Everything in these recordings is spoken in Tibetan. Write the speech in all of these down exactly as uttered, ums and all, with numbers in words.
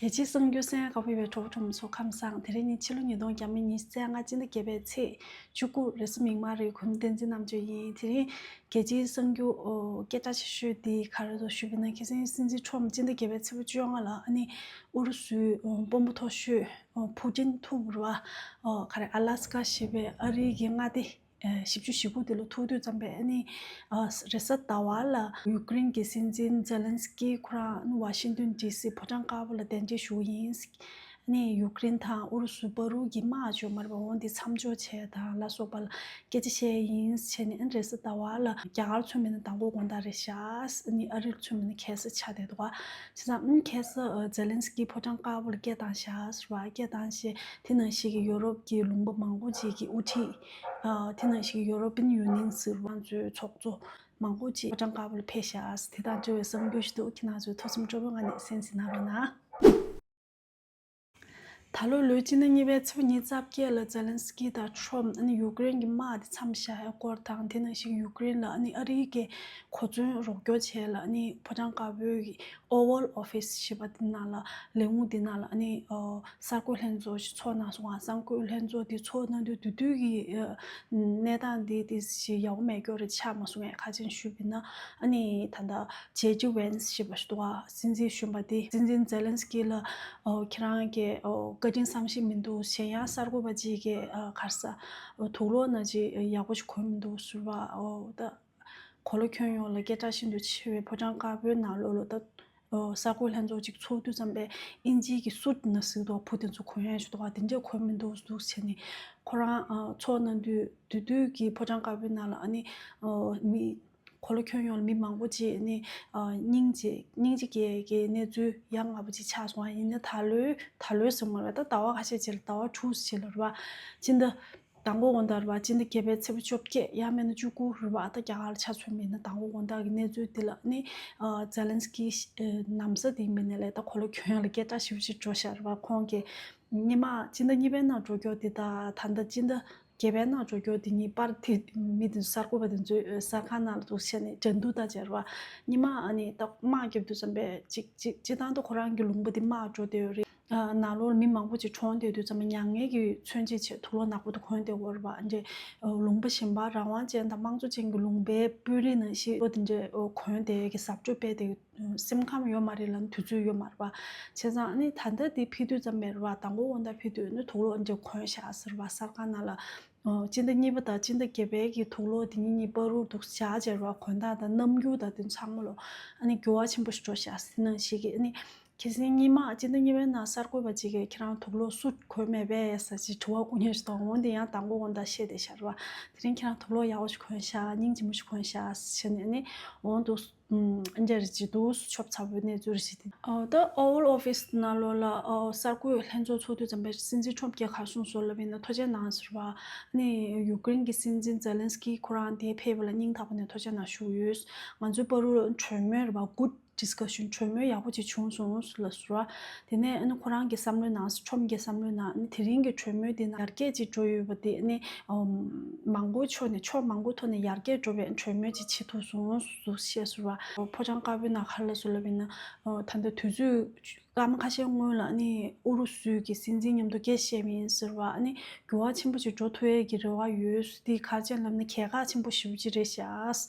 རྒྱལ་སྤྱིའི་གསར་འགྱུར་གསན་གནང་གནང་བའི་གྲོགས་པོ་གྲོགས་མོ་ཚོ་ཁམས་བཟང་། དེ་རིང་ནི་ཕྱི་ལོ་ཉིས་སྟོང་ཉི་ཤུ་རྩ་ལྔ་སྤྱི་ཟླ་བརྒྱད་པའི་ཚེས་བཅུ་དགུ་རེས་གཟའ་མིག་དམར་རེད། གོང་མ་བསྟན་འཛིན་རྣམ་དཔྱོད་ཡིན། དེ་རིང་རྒྱལ་སྤྱིའི་གསར་འགྱུར་སྐད་གྲགས་ཆེ་ཤོས་དེ་ག་རེ་འདུག་ཞུས་པ་ཡིན་ན། ཁ་སང་སྲིད་འཛིན་ཁྲོམ་སྤྱི་ཟླ་བརྒྱད་པའི་ཚེས་པ་བཅོ་ལྔ་ལ་ཨ་ནི་ཨུ་རུ་སུའི་དཔོན་པོ་མཐོ་ཤོས་ཕུ་ཏིན་ཐུག་རེད་བ། ག་རེ་ཨ་ལ་སི་ཀ་ཞེས་པའི་ཨ་རིའི་གི་མངའ་སྡེ་བཞི་བཅུ་ཞེ་དགུ་དེ་ལ་ཐུག་དུས་ཙམ་པས་ཨ་ནི་རེས་གཟའ་ཟླ་བ་ལ་ཡུ་ཀེ་རེན་གྱི་སྲིད་འཛིན་ཛེ་ལན་སི་ཀི་ཁོ་རང་ཝ་ཤིང་ཏོན་ཌི་སི་ཕོ་བྲང་དཀར་པོ་ལ་གདན་འདྲེན་ཞུ་ཡིན། ཨ་ནི་ཡུ་ཀེ་རེན་དང་ཨུ་རུ་སུ་བར་དུ་གི་དམག་བྱུང་མ་རེད་པ། འོ་འདི་མཚམས་འཇོག་བྱས་དང་ལ་སོགས་པ་ལ་སྐད་ཆ་བཤད་ཡིན་བྱས་ནས། ཨ་ནི་རེས་གཟའ་ཟླ་བ་ལ་རྒྱ་གར་ཚུད་མིན་ན་མདང་དགོང་དགོང་དག་རེད་ཤག་ཨ་ནི་ཨ་རིར་ཚུད་མིན་ན་ཁ་སང་ཆགས་བསྡད་འདུག་ག་བྱས་ཙང་ཨ་ནི་ཁ་སང་ཛེ་ལན་སི་ཀི་ཕོ་བྲང་དཀར་པོ་ལ་སྐད་བཏང་ཤག་ཟེར་བ། སྐད་བཏང་བྱས་དེ་ནང་བཞིན་གྱི་ཡོ་རོབ་ཀྱི་ལུང་པ་མང་པོ་ཅིག་གི་དབུ་ཁྲིད། དེ་ནང་བཞིན་གྱི་ཡོ་རོ་པིན་ཡུ་ནི་ཡན་ཟེར་བ་ཚོའི་ཚོགས་གཙོ་མང་པོ་ཅིག་ཕོ་བྲང་དཀར་པོ་ལ་ཕེབས་ཤག་དེ་དང་འབྲེལ་བའི་གསར་འགྱུར་ཞིག་འདུག་ཁྱེད་རང་ཚོས་ཐུགས་བསམ་སྤྲོ་པོའི་ངང་ནས་གསན་གཟིགས་གནང་རོགས་གནང་། ད་ལོའི་ལོའི་སྤྱི་ཟླ་གཉིས་པའི་ཚེས་པ་ཉི་ཤུ་རྩ་བརྒྱད་ལ་ཛེ་ལན་སི་ཀི་དང་ཁྲོམ་ཨ་ནི་ཡུ་ཀེ་རེན་གྱི་དམག་དེ་མཚམས་བཞག་ཡ་སྐོར་དང་། དེ་ནང་བཞིན་ཡུ་ཀེ་རེན་ལ་ཨ་ནི་ཨ་རིའི་གི་གོ་མཚོན་རོགས་སྐྱོར་བྱས་ལ་ཨ་ནི་ཕོ་བྲང་དཀར་པོའི་གི་ཨོ་ཝལ་ཨོ་ཕི་སི་ཞེས་པ་དེ་ནང་ལ་ལས་ཁུངས་དེ་ནང་ལ་ཨ་ནི་གསར་འགོད་ལྷན་ཚོགས་ཤིག་ཚོགས་གནང་སོང་ང་། གསར་འགོད་ལྷན་ཚོགས་དེ་ཚོགས་གནང་དུས་དེ་དུས་ཀྱི་གནས་སྟངས་དེ་དེ་ཞིག་ཡག་པོ་མེད་སྐྱོ་རེ་ཆགས་མ་སོང་ངས། ཁ་ཆེན་ཞུས་པ་ཡིན་ན་ཨ་ནི་ད་ལྟ་ཇེ་ཌི་ཝེན་སི་ཞེས་པ་ཞིག་འདུག་ག་སྲིད་འཛིན་གཞོན་པ་དེ། སྲིད་འཛིན་ཛེ་ལན་སི་ཀི་ལ་ཁྱེད་རང་གི་བཀའ་དྲིན་བསམ་ཤེས་མི་འདུག་གཞན་ཡང་གསར་འགོད་པ་ཅིག་གིས་ག་རེ་ཟ་དུག་སློག་ནང་ཅིག་ཡག་པོ་ཞིག་གོན་མི་འདུག་ཟེར་བ། ད་གོ་ལ་ཁྱོན་ཡོངས་ལ་སྐད་གྲགས་ཤིན་ཏུ་ཆེ་བའི་ཕོ་བྲང་དཀར་པོའི་ནང་ལོགས་ལ་ད་གསར་འགོད་ལྷན་ཚོགས་ཅིག་ཚོགས་དུས་ཙམ་པས་ཨིན་ཇིའི་གི་སུད་ནང་གཟིགས་འདུག་བུ་དེ་ཚོ་གོན་ཡག་ཞིག་འདུག་ག་དེ་འདྲས་གོན་མི་འདུག་འདུག་བྱས་ནས་ཁོ་རང་ཚོགས་གནང་དུས་དེ་དུས་ཀྱི་ཕོ་བྲང་དཀར་པོའི་ནང་ལ་ཨ་ནི་མི་གོ་ལ་ཁྱོན་ཡོངས་ལ་མི་མང་པོ་ཅིག་ནི་སྙིང་རྗེ་སྙིང་རྗེ་སྐྱེ་ཡས་ཀྱི་གནས་ཚུལ་ཡ་ང་པོ་ཅིག་ཆགས་སོང་བ་ཡིན་ན། ད་ལོའི་ད་ལོའི་ཟེར་མ་རེད། ད་ཟླ་བ་ཁ་ཤས་ཅིག་ལ་ཟླ་བ་དྲུག་ཅིག་ལ་རེད་བ། སྤྱི་ཟླ་དང་པོ་དགོང་དག་རེད་བ། སྤྱི་ཟླ་བརྒྱད་པའི་ཚེས་པ་བཅོ་བརྒྱད་ཡང་མིན་ན་བཅུ་དགུ་རེད་བ། ད་རྒྱ་གར་ལ་ཆ་མཚོན་པ་ཡིན་ན་དང་པོ་དགོང་དག་གི་གནས་ཚུལ་འདི་ལ་ནི་ཛེ་ལན་སི་ཀི་ནམ་ཟླ་དེ་མིན་ནས་ལས་ད་གོ་ལ་ཁྱོན་ཡོངས་ལ་སྐད་གྲགས་ཞེ་པོ་ཅིག་འགྲོ་ཤག་རེད་བ། ཁོང་གི་སྔོན་མ་སྤྱི་ཟླ་གཉིས་པའི་ནང་འགྲོ་རྒྱུ་དེ་ད་ད་ལྟ་སྤྱི་ཟླ་བརྒྱད་པའི་ནང་འགྲོ་རྒྱུ་དེ་གཉིས་བར་དེ་མི་དེ་གསར་འགོད་པ་དེ་ཚོས་གསར་ཁང་ནང་ལ་འདུག་བྱས་ནས་འགྲན་བསྡུར་ད་བྱས་རེད་བ། སྔོན་མ་ཨ་ནི་ད་དམག་རྒྱབ་དུས་ཙམ་པས་ཅིག་ཅིག་སྤྱིར་བཏང་དུ་ཁོ་རང་གི་ལུང་པ་དེ་དམག་འགྲོ་བསྡད་ཡོད་རེད། ནང་ལོགས་ལ་མི་མང་པོ་ཅིག་གྲོངས་བསྡད་དུས་ཙམ་པ་མྱ་ངན་གྱི་མཚོན་བྱེད་ཆེད་དུག་སློག་ནག་པོ་དེ་གོན་བསྡད་ཡོད་རེད་བ། འདྲེ་ལུང་པ་གཞན་པ་རང་དབང་ཅན་དང་དམངས་གཙོ་ཅན་གྱི་ལུང་པའི་དཔོན་རིགས་ནང་བཞིན་པོ་དེ་འདྲས་གོན་བསྡད་ཀྱི་གཟབ་སྤྲོས་སྤེལ་བསྡད་ཀྱི་སེམས་ཁམས་ཡོད་མ་རེད་ལབ་ན་དུས་ཚོད་ཡོད་མ་རེད་བ། བྱས་ཙང་ཨ་ནི་ད་ལྟ་འདི་ཕེབས་དུས་ཙམ་པས་རེད་བ། དང་པོ་དགོང་དག་ཕེབས་དུས་ནི་དུག་སློག་འདྲ་གོན་བཞག་ཟེར་བ། གསར་ཁང་ནང་ལ་སྤྱི་ཟླ་གཉིས་པ་དང་སྤྱི་ཟླ་བརྒྱད་པའི་གི་དུག་སློག་དེ་གཉིས་གཉིས་བར་དུ་འདུག་བཞག་བྱས་རེད་བ། གོན་སྟངས་དང་རྣམ་འགྱུར་དང་དེ་ཚང་མ་ལ་ཨ་ནི་འགྱུར་བ་ཆེན་པོ་ཞིག་འགྲོ་བཞག་ཟེར་ནང་བཞིན་གྱི་ཨ་ནི་ཁ་སང་སྔོན་མ་སྤྱི་ཟླ་གཉིས་པའི་ནང་གསར་འགོད་པ་ཅིག་གིས་ཁྱེད་རང་དུག་སློག་སུད་གོན་མེད་པས་ཟེར་ཅིག་དྲི་བ་བསྐུར་མཁན་ཞིག་འདུག་འོ་འདི་ཡང་དང་པོ་དགོང་དག་བཤད་བསྡད་ཤག་རེད་བ། དེ་རིང་ཁྱེད་རང་དུག་སློག་ཡག་པོ་ཞིག་གོན་ཤག་སྙིང་རྗེ་མོ་ཞིག་གོན་ཤག་ཟེར་ནས་ཨ་ནི་འོ་འདུག་ཨ་འདྲ་རེ་ཅིག་འདུག་ཆོབ་ཚ་པོའི་གནས་ཚུལ་རེ་ཞིག་དེ། ཨོ་ད་ཨོ་ཝལ་ཨོ་ཕི་སི་ནང་ལོགས་ལ་ཨོ་གསར་འགོད་ལྷན་ཚོགས་ཚོགས་དུས་ཙམ་པའི་སྲིད་འཛིན་ཁྲོམ་སྐྱེ་གར་སོང་སོང་ལབ་ཡིན་ན་ཐུགས་རྗེ་གནང་ཟེར་བ། ཨ་ནི་ཡུ་ཀེ་རེན་གྱི་སྲིད་འཛིན་ཛེ་ལན་སི་ཀི་ཁོ་རང་དེ་ཕེབས་པ་ལ་སྙིང་ཐག་པ་ནས་ཐུགས་རྗེ་གནང་ཞུ་ཡོད། ང་ཚོའི་བར་དུ་གྲོས་མོལ་རེད་བ། གུད་ཌི་སི་ཀ་ཤན་གྲོས་མོལ་ཡག་པོ་ཅིག་བྱུང་སོང་ལབ་ཟེར་བ། དེ་ནས་ཨ་ནི་ཁོ་རང་གི་བསམ་བློའི་ནང་ཁྲོམ་གྱི་བསམ་བློའི་ནང་ཨ་ནི་དེ་རིང་གི་གྲོས་མོལ་དེ་ནང་ཡར་རྒྱས་ཅིག་འགྲོ་ཡོད་པ་དེ་ཨ་ནི་མང་པོ་ཕྱོགས་ནས་ཕྱོགས་མང་པོ་ཐོག་ནས་ཡར་རྒྱས་འགྲོ་བའི་གྲོས་མོལ་ཅིག་བྱེད་ཐུབ་སོང་ཟེར་བཤད་ཟེར་བ། ཕོ་བྲང་དཀར་པོའི་ནང་ག་རེ་ལབ་སོང་ལབ་ཡིན་ན། ད་ལྟ་དུས་ཚོད་སྐར་མ་ཁ་ཤས་སྔོན་ལ་ཨ་ནི་ཨུ་རུ་སུའི་གི་སྲིད་འཛིན་མཉམ་དུ་སྐད་ཆ་བཤད་པ་ཡིན་ཟེར་བ། ཨ་ནི་འགྱུར་བ་ཆེན་པོ་ཞིག་འགྲོ་ཐུབ་ཡས་ཀྱི་རེ་བ་ཡོད། འདི་ག་རེ་བྱས་ལབ་ན་གལ་འགངས་ཆེན་པོ་ཞེ་པོ་ཅིག་རེད་ཤག་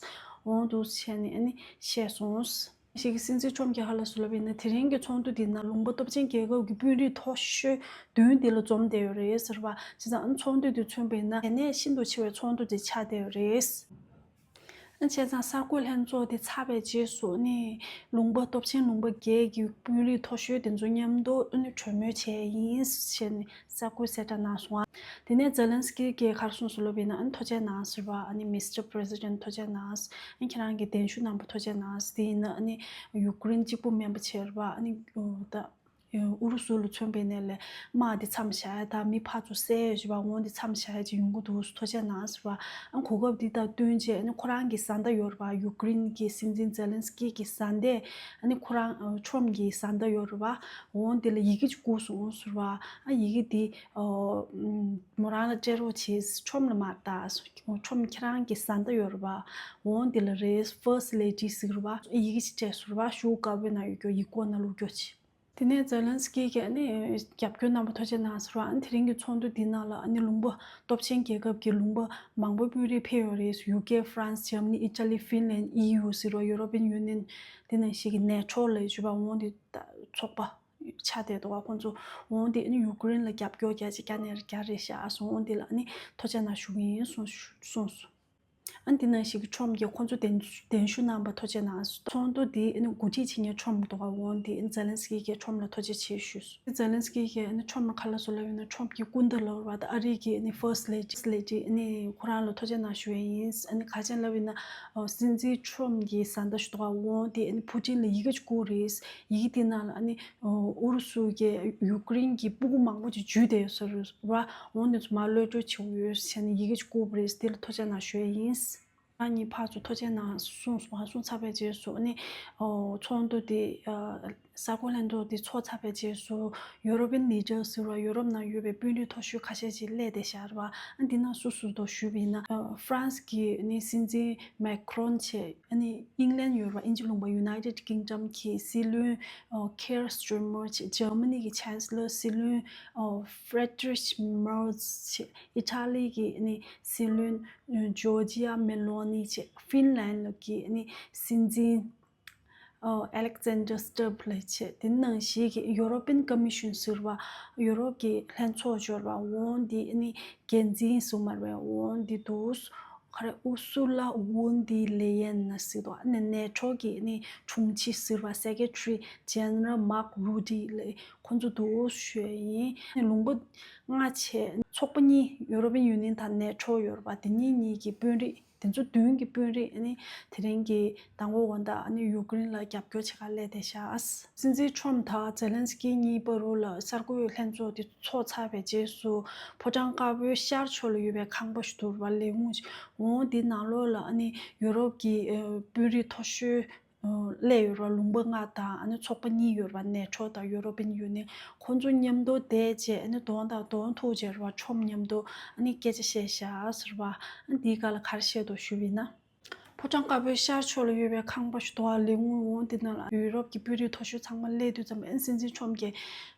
འོ་འདུག་བྱས་ནས་ཨ་ནི་བཤད་སོང་། ཞིག་གི་སྲིད་འཛིན་ཁྲོམ་གྱིས་ག་རེ་ལབ་སོང་ལབ་ཡིན་ན། དེ་རིང་གི་ཚོགས་འདུ་འདི་ནང་ལུང་པ་སྟོབས་ཆེན་རྒྱལ་ཁབ་ཀྱི་དཔོན་རིགས་མཐོ་ཤོས་བདུན་འདི་ལ་འཛོམས་བསྡད་ཡོད་རེད་ཟེར་བ། བྱས་ཙང་ཚོགས་འདུ་འདི་མཚོན་པ་ཡིན་ན་གལ་གནད་ཤིན་ཏུ་ཆེ་བའི་ཚོགས་འདུ་ཅིག་ཆགས་བསྡད་ཡོད་རེད། བྱས་ཙང་གསར་འགོད་ལྷན་ཚོགས་དེ་ཚར་བའི་རྗེས་སུ་ནི་ལུང་པ་སྟོབས་ཆེན་ལུང་པ་བརྒྱད་ཀྱི་དཔོན་རིགས་མཐོ་ཤོས་དེ་ཚོ་མཉམ་དུ་ནི་གྲོས་མོལ་བྱས་ཡིན་ཞེས་ནི་གསར་འགོད་གསལ་བསྒྲགས་གནང་སོང་ང་། དེ་ནས་ཛེ་ལན་སི་ཀི་གིས་ག་རེ་གསུངས་སོང་ལབ་ཡིན་ན། ཨ་ནི་ཐུགས་རྗེ་གནང་ཟེར་བ། ཨ་ནི་མིས་ཊར་པི་རེ་སི་ཌེན་ཊི་ཐུགས་རྗེ་གནང་། ཨ་ནི་ཁྱེད་རང་གི་གདན་ཞུ་གནང་བ་ཐུགས་རྗེ་གནང་། དེ་ཡིན་ན་ཨ་ནི་ཡུ་ཀེ་རེན་གཅིག་པུ་མིན་པ་བྱས་རེད་བ། ཨ་ནི་ད། ཨུ་རུ་སུ་ལ་མཚོན་པའི་ནས་ལས་དམག་འདི་མཚམས་བཞག་ཡ་དང་མི་ཕར་ཚུར་བསད་ཡ་ཞེས་པ་འོང་འདི་མཚམས་བཞག་ཡ་ཅིག་ཡོང་གི་འདུག་ཐུགས་རྗེ་གནང་ཟེར་བ། ཨ་གོ་སྐབས་འདི་དང་བསྟུན་བྱས་ཨ་ནི་ཁོ་རང་གི་བཟའ་ཟླ་ཡོད་རེད་བ། ཡུ་ཀེ་རེན་གྱི་སྲིད་འཛིན་ཛེ་ལན་སི་ཀི་གི་བཟའ་ཟླས་ཨ་ནི་ཁོ་རང་ཁྲོམ་གྱི་བཟའ་ཟླ་ཡོད་རེད་བ། འོང་འདི་ལ་ཡི་གེ་ཅིག་བསྐུར་སོང་ཟེར་བ། ཨ་ཡི་གེ་འདི་མོ་རང་ལ་སྤྲད་རོགས་བྱེད། ཁྲོམ་ལ་མ་ལྟ། ཁྲོམ་ཁྱེད་རང་གི་བཟའ་ཟླ་ཡོད་རེད་བ། འོང་འདི་ལ་རེད། ཕར་སི་ལེ་ཌི་ཟེར་བ། ཡི་གེ་ཅིག་སྤྲད་ཟེར་བ། ཤོག་བུ་དཀར་པོའི་ནང་ཡོད་རྒྱུ་ཡིག་སྐོགས་ནང་བླུགས་རྒྱུ་ཅིག་དེ་ནས་ཛེ་ལན་སི་ཀི་གིས་ཨ་ནི་རྒྱབ་སྐྱོར་རྣམ་པ་ཐོ་ཅེ་གནང་ཟེར་བ། ཨ་ནི་དེ་རིང་གི་ཚོགས་འདུ་འདི་ནང་ལ་ཨ་ནི་ལུང་པ་སྟོབས་ཆེན་རྒྱལ་ཁབ་ཀྱི་ལུང་པ་མང་པོ་དཔོན་རིགས་ཕེབས་ཡོད་རེད། ཡུ་ཀེ། ཧྥ་རན་སི། འཇར་མ་ནི། ཨི་ཊ་ལི། ཧྥིན་ལན། ཨི་ཡུ་ཟེར་བ། ཡུ་རོ་པིན་ཡུ་ནི་ཡན། དེ་ནང་བཞིན་གྱི་ནེ་ཊོ་ལབ་ཡོད་པ། འོང་དེ་ད་ཚོགས་པ་ཆགས་བསྡད་འདུག་ག་ཁོང་ཚོ་འོང་དེ་ཨ་ནི་ཡུ་ཀེ་རེན་ལ་རྒྱབ་སྐྱོར་རྒྱག་ཅིག་རྒྱག་ནས་རྒྱག་རེད་ཤག་སོང་། འོང་དེ་ལ་ཨ་ནི་ཐོ་ཅེ་གནང་ཞུ་གི་ཡིན་གསུངས་གསུངས་སོང་། ཨ་འདི་ནང་བཞིན་གྱི་ཁྲོམ་གྱིས་ཁོང་ཚོ་གདན་གདན་ཞུ་གནང་པ་ཐོ་ཅེ་གནང་སོང་། ཚོགས་འདུ་འདི་ཨ་ནི་འགོ་ཁྲིད་བྱེད་མཁན་ཁྲོམ་འདུག་ག་འོང་དེ་ཨ་ནི་ཛེ་ལན་སི་ཀི་གིས་ཁྲོམ་ལ་ཐུགས་རྗེ་ཆེ་ཞུས་སོང་། ཛེ་ལན་སི་ཀི་གིས་ཨ་ནི་ཁྲོམ་ལ་ག་ལབ་སོང་ལབ་ཡིན་ན། ཁྲོམ་གྱི་སྐུ་ཟླ་ལབ་རེད་པ། ད་ཨ་རི་གི་ཨ་ནི་ཕར་སི་ཊི་ལེ་ཌི། ལེ་ཌི་ཨ་ནི་ཁོ་རང་ལ་ཐུགས་རྗེ་གནང་ཞུ་ཡས་ཡིན། ཨ་ནི་ག་རེ་ལབ་ཡིན་ན། ཨོ་སྲིད་འཛིན་ཁྲོམ་གྱིས་བཟའ་ཟླ་ཞུ་འདུག་ག་འོང་དེ་ཨ་ནི་ཕུ་ཊིན་ལ་ཡི་གེ་ཅིག་བསྐུར་རེད། ཡི་གེ་དེ་ནང་ལ་ཨ་ནི་ཨོ་ཨུ་རུ་སུ་གིས་ཡུ་ཀེ་རེན་གྱི་སྤུ་གུ་མང་པོ་ཅིག་འཇུས་བསྡད་ཡོད་ས་རེད་པ། འོང་དེ་ཚོ་མར་གློད་བཀྲོལ་བྱེད་དགོས་ཡོད་ཟེར་ནས་ཡི་གེ་ཅིག་བསྐུར་བ་རེད། དེ་ལ་ཐུགས་རྗེ་གནང་ཞུ་ཡས་ཡིན། ང་གཉིས་ཕར་ཚུར་ཐུགས་རྗེ་གནང་གསུངས་སོང་། གསུངས་ཚར་བའི་རྗེས་སུ་ཨ་ནི་ཨོ་ཚོགས་འདུ་དེ་ཨ་གསར་འགོད་ལྷན་ཚོགས་དེ་ཚོགས་ཚར་བའི་རྗེས་སུ་ཡུ་རོ་པིན་ལི་ཌར་ཟེར་བ། ཡུ་རོབ་ནང་ཡོད་པའི་དཔོན་རིགས་མཐོ་ཤོས་ཁ་ཤས་ཅིག་སླེབས་བསྡད་ཤག་རེད་པ། ཨ་འདི་ནང་སུ་སུ་འདུག་ཞུས་པ་ཡིན་ན། ཨ་ཧྥ་རན་སི་གི་ཨ་ནི་སྲིད་འཛིན་མེ་ཁི་རོན་བྱས། ཨ་ནི་ཨིང་ལན་ཡོད་རེད་པ། དབྱིན་ཇི་ལུང་པ། ཡུ་ནའི་ཊེཌ་ཀིང་ཌམ་གྱི་སྲིད་བློན་ཨོ་ཁེར་སི་ཊར་མར་བྱས། འཇར་མ་ནི་གི་ཅན་སི་ལར་སྲིད་བློན་ཨོ་ཧྥེ་རི་ཌི་རིཆ་མེར་ཚི་བྱས། ཨི་ཊ་ལི་གི་ཨ་ནི་སྲིད་བློན་ཨ་ཇོར་ཇི་ཡ་མེ་ལོ་ནི་བྱས། ཧྥིན་ལན་གྱི་ཨ་ནི་སྲིད་འཛིན་ཨོ་ཨ་ལེག་ཛན་ཌར་སི་ཏུབ་ལབ་བྱས། དེ་ནང་བཞིན་གྱི་ཡུ་རོ་པིན་ཀོ་མི་ཤོན་ཟེར་བ། ཡུ་རོབ་ཀྱི་ལྷན་ཚོགས་ཟེར་བ། འོང་དེ་ཨ་ནི་འགན་འཛིན་ཟེར་མ་རེད་པ། འོང་དེ་འདུག་ག་རེ། ཨུར་སུ་ལ་ཝོན་ཌར་ལེ་ཡེན་ཟེར་འདུག་ཨ་ནི་ནེ་ཊོ་གི་ཨ་ནི་དྲུང་ཆེ་ཟེར་བ། སེ་ཀེ་ཊ་རི་ཇེ་ནེ་རལ་མཱརྐ་རུ་ཏི་ལབ་ཁོང་ཚོ་འདུག་ཞུ་ཡས་ཡིན། ཨ་ནི་ལུང་པ་ལྔ་བྱས། ཚོགས་པ་གཉིས། ཡུ་རོ་པིན་ཡུ་ནི་ཡན་དང་ནེ་ཊོ་ཡོད་རེད་པ། དེ་གཉིས་གཉིས་ཀྱི་དཔོན་རིགས། དེ་ཚོ་བདུན་གྱི་དཔོན་རིགས་ཨ་ནི་དེ་རིང་གི་མདང་དགོང་དགོང་དག་ཨ་ནི་ཡུ་ཀེ་རེན་ལ་རྒྱབ་སྐྱོར་བྱེད་གར་སླེབས་བསྡད་ཤག་སྲིད་འཛིན་ཁྲོམ་དང་ཛེ་ལན་སི་ཀི་གཉིས་བར་ལ་གསར་འགོད་ལྷན་ཚོགས་དེ་ཚོགས་ཚར་བའི་རྗེས་སུ། ཕོ་བྲང་དཀར་པོའི་ཤར་ཕྱོགས་ལ་ཡོད་པའི་ཁང་པ་ཞིག་འདུག་པ། ལས་ཁུངས་ཤིག་འོང་དེ་ནང་ལོགས་ལ་ཨ་ནི་ཡུ་རོབ་ཀྱི་ཨ་དཔོན་རིགས་མཐོ་ཤོས་ཨ་སླེབས་ཡོད་རེད་པ། ལུང་པ་ལྔ་དང་ཨ་ནི་ཚོགས་པ་གཉིས་ཡོད་རེད་པ། ནེ་ཊོ་དང་ཡུ་རོ་པིན་ཡུ་ནི་ཡན། ཁོང་ཚོ་མཉམ་དུ་བསྡད་བྱས་ཨ་ནི་གདོང་དང་གདོང་ཐུག་བྱས་རེད་པ། ཁྲོམ་མཉམ་དུ་ཨ་ནི་སྐད་ཆ་བཤད་ཤག་ཟེར་བ། ཨ་ནི་དེའི་སྐབས་ལ་ག་རེ་བཤད་འདུག་ཞུས་པ་ཡིན་ན། ཕོ་བྲང་དཀར་པོའི་ཤར་ཕྱོགས་ལ་ཡོད་པའི་ཁང་པ་ཞིག་འདུག་པ། ལས་ཁུངས་འོང་དེ་ནང་ལ་ཡུ་རོབ་ཀྱི་དཔོན་རིགས་མཐོ་ཤོས་ཚང་མ་སླེབས་དུས་ཙམ་པ། ཨ་ནི་སྲིད་འཛིན་ཁྲོམ་གྱིས་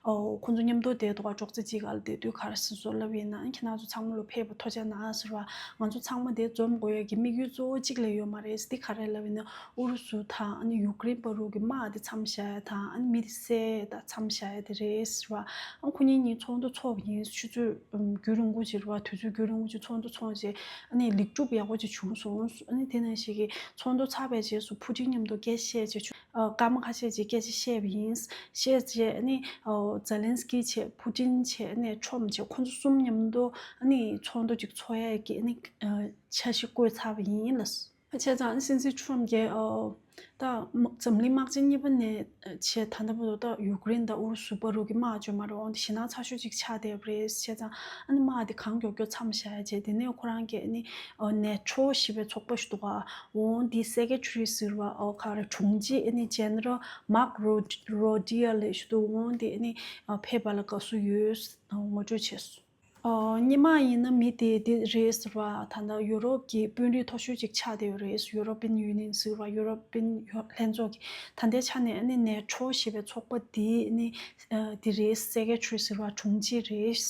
ཨོ་ཁོང་ཚོ་མཉམ་དུ་བསྡད་འདུག་པ། ཅོག་ཙེ་གཅིག་སྒང་ལ་བསྡད་དུས་ག་རེ་ཟེར་སོང་ལབ་ཡིན་ན། ཨ་ནི་ཁྱེད་རང་ཚོ་ཚང་མ་ལ་ཕེབས་པ་ཐུགས་རྗེ་གནང་ཟེར་བ། ང་ཚོ་ཚང་མ་དེ་འཛོམས་དགོས་ཡས་ཀྱི་དམིགས་ཡུལ་གཙོ་བོ་གཅིག་ལས་ཡོད་མ་རེད། དེ་ག་རེ་ལབ་ཡིན་ན། ཨུ་རུ་སུ་དང་ཨ་ནི་ཡུ་ཀེ་རེན་བར་གྱི་དམག་དེ་མཚམས་བཞག་ཡས་དང་། ཨ་ནི་མི་དེ་བསད་ཡས་དང་མཚམས་བཞག་ཡས་དེ་རེད་ཟེར་བ། ཨ་ཁོ་གཉིས་གཉིས་ཚོགས་འདུ་ཚོགས་པ་ཡིན། ཆུ་ཚོད་ཨམ་རྒྱུན་རིང་པོ་ཅིག་རེད་པ། དུས་ཚོད་རྒྱུན་རིང་པོ་ཅིག་ཚོགས་འདུ་ཚོགས་རྗེས་ཨ་ནི་ལེགས་གྲུབ་ཡག་པོ་ཅིག་བྱུང་སོང་། ཨ་ནི་དེ་ནང་བཞིན་གྱི་ཚོགས་འདུ་ཚར་བའི་རྗེས་སུ་ཕུ་ཊིན་མཉམ་དུ་སྐད་ཆ་བཤད་རྗེས་ཆུ་ཨ་སྐར་མ་ཁ་ཤས་ཅིག་སྐད་ཆ་བཤད་པ་ཡིན། བཤད་རྗེས་ཨ་ནི་ཨོ་ཛེ་ལན་སི་ཀི་བྱས། ཕུ་ཊིན་བྱས། ཨ་ནི་ཁྲོམ་བྱས། ཁོང་ཚོ་གསུམ་མཉམ་དུ་ཨ་ནི་ཚོགས་འདུ་ཅིག་ཚོགས་ཡས་ཀྱི་ཨ་ནི་ཨ་འཆར་གཞི་བཀོད་ཚར་བ་ཡིན་ལགས། བྱས་ཙང་སྲིད་འཛིན་ཁྲོམ་གྱིས་ཨོ་ད་མ་འཛམ་གླིང་དམག་ཆེན་གཉིས་པ་ནས་བྱས་ད་ལྟ་བར་དུ་ད་ཡུཀ་རེན་དང་ཨུ་རུ་སུ་བར་གྱི་དམག་བརྗོད་མ་རེད། འོན་ཏེ་ཞེད་སྣང་ཚ་ཤོས་ཅིག་ཆགས་བསྡད་པ་རེད། བྱས་ཙང་ཨ་ནི་དམག་དེ་གང་མགྱོགས་མགྱོགས་མཚམས་བཞག་ཡ་བྱས། དེ་ནས་ཁོ་རང་གིས་ཨ་ནི་ཨོ་ནེ་ཊོ་ཞེས་པའི་ཚོགས་པ་ཞིག་འདུག་ག་འོ་དེའི་སེ་ཀེ་ཊ་རི་ཟེར་བ། ཨོ་ག་རེ། དྲུང་ཆེ་ཨ་ནི་ཇེ་ནེ་རལ་མཱརྐ་རོ་རོ་ཏི་ཡ་ལབ་ཞིག་འདུག་འོ་དེ་ཨ་ནི་ཨ་ཕེབས་པ་ལ་དགའ་བསུ་ཡོད་ངོ་སྤྲོད་བྱས་སོང་། ཨོ་སྔོན་མ་ཡིན་ན་མི་དེ་དེ་རེད་ཟེར་བ། ད་ལྟ་ཡུ་རོབ་ཀྱི་དཔོན་རིགས་མཐོ་ཤོས་ཅིག་ཆགས་བསྡད་ཡོད་རེད། ཡུ་རོ་པིན་ཡུ་ནི་ཡན་ཟེར་བ། ཡུ་རོ་པིན་ལྷན་ཚོགས་ཀྱི་ད་ལྟའི་ཆ་ནས་ཨ་ནི་ནེ་ཊོ་ཞེས་པའི་ཚོགས་པ་དེ་ནི་ཨ་དེ་རེད། སེ་ཀེ་ཊ་རི་ཟེར་བ། དྲུང་ཆེ་རེད།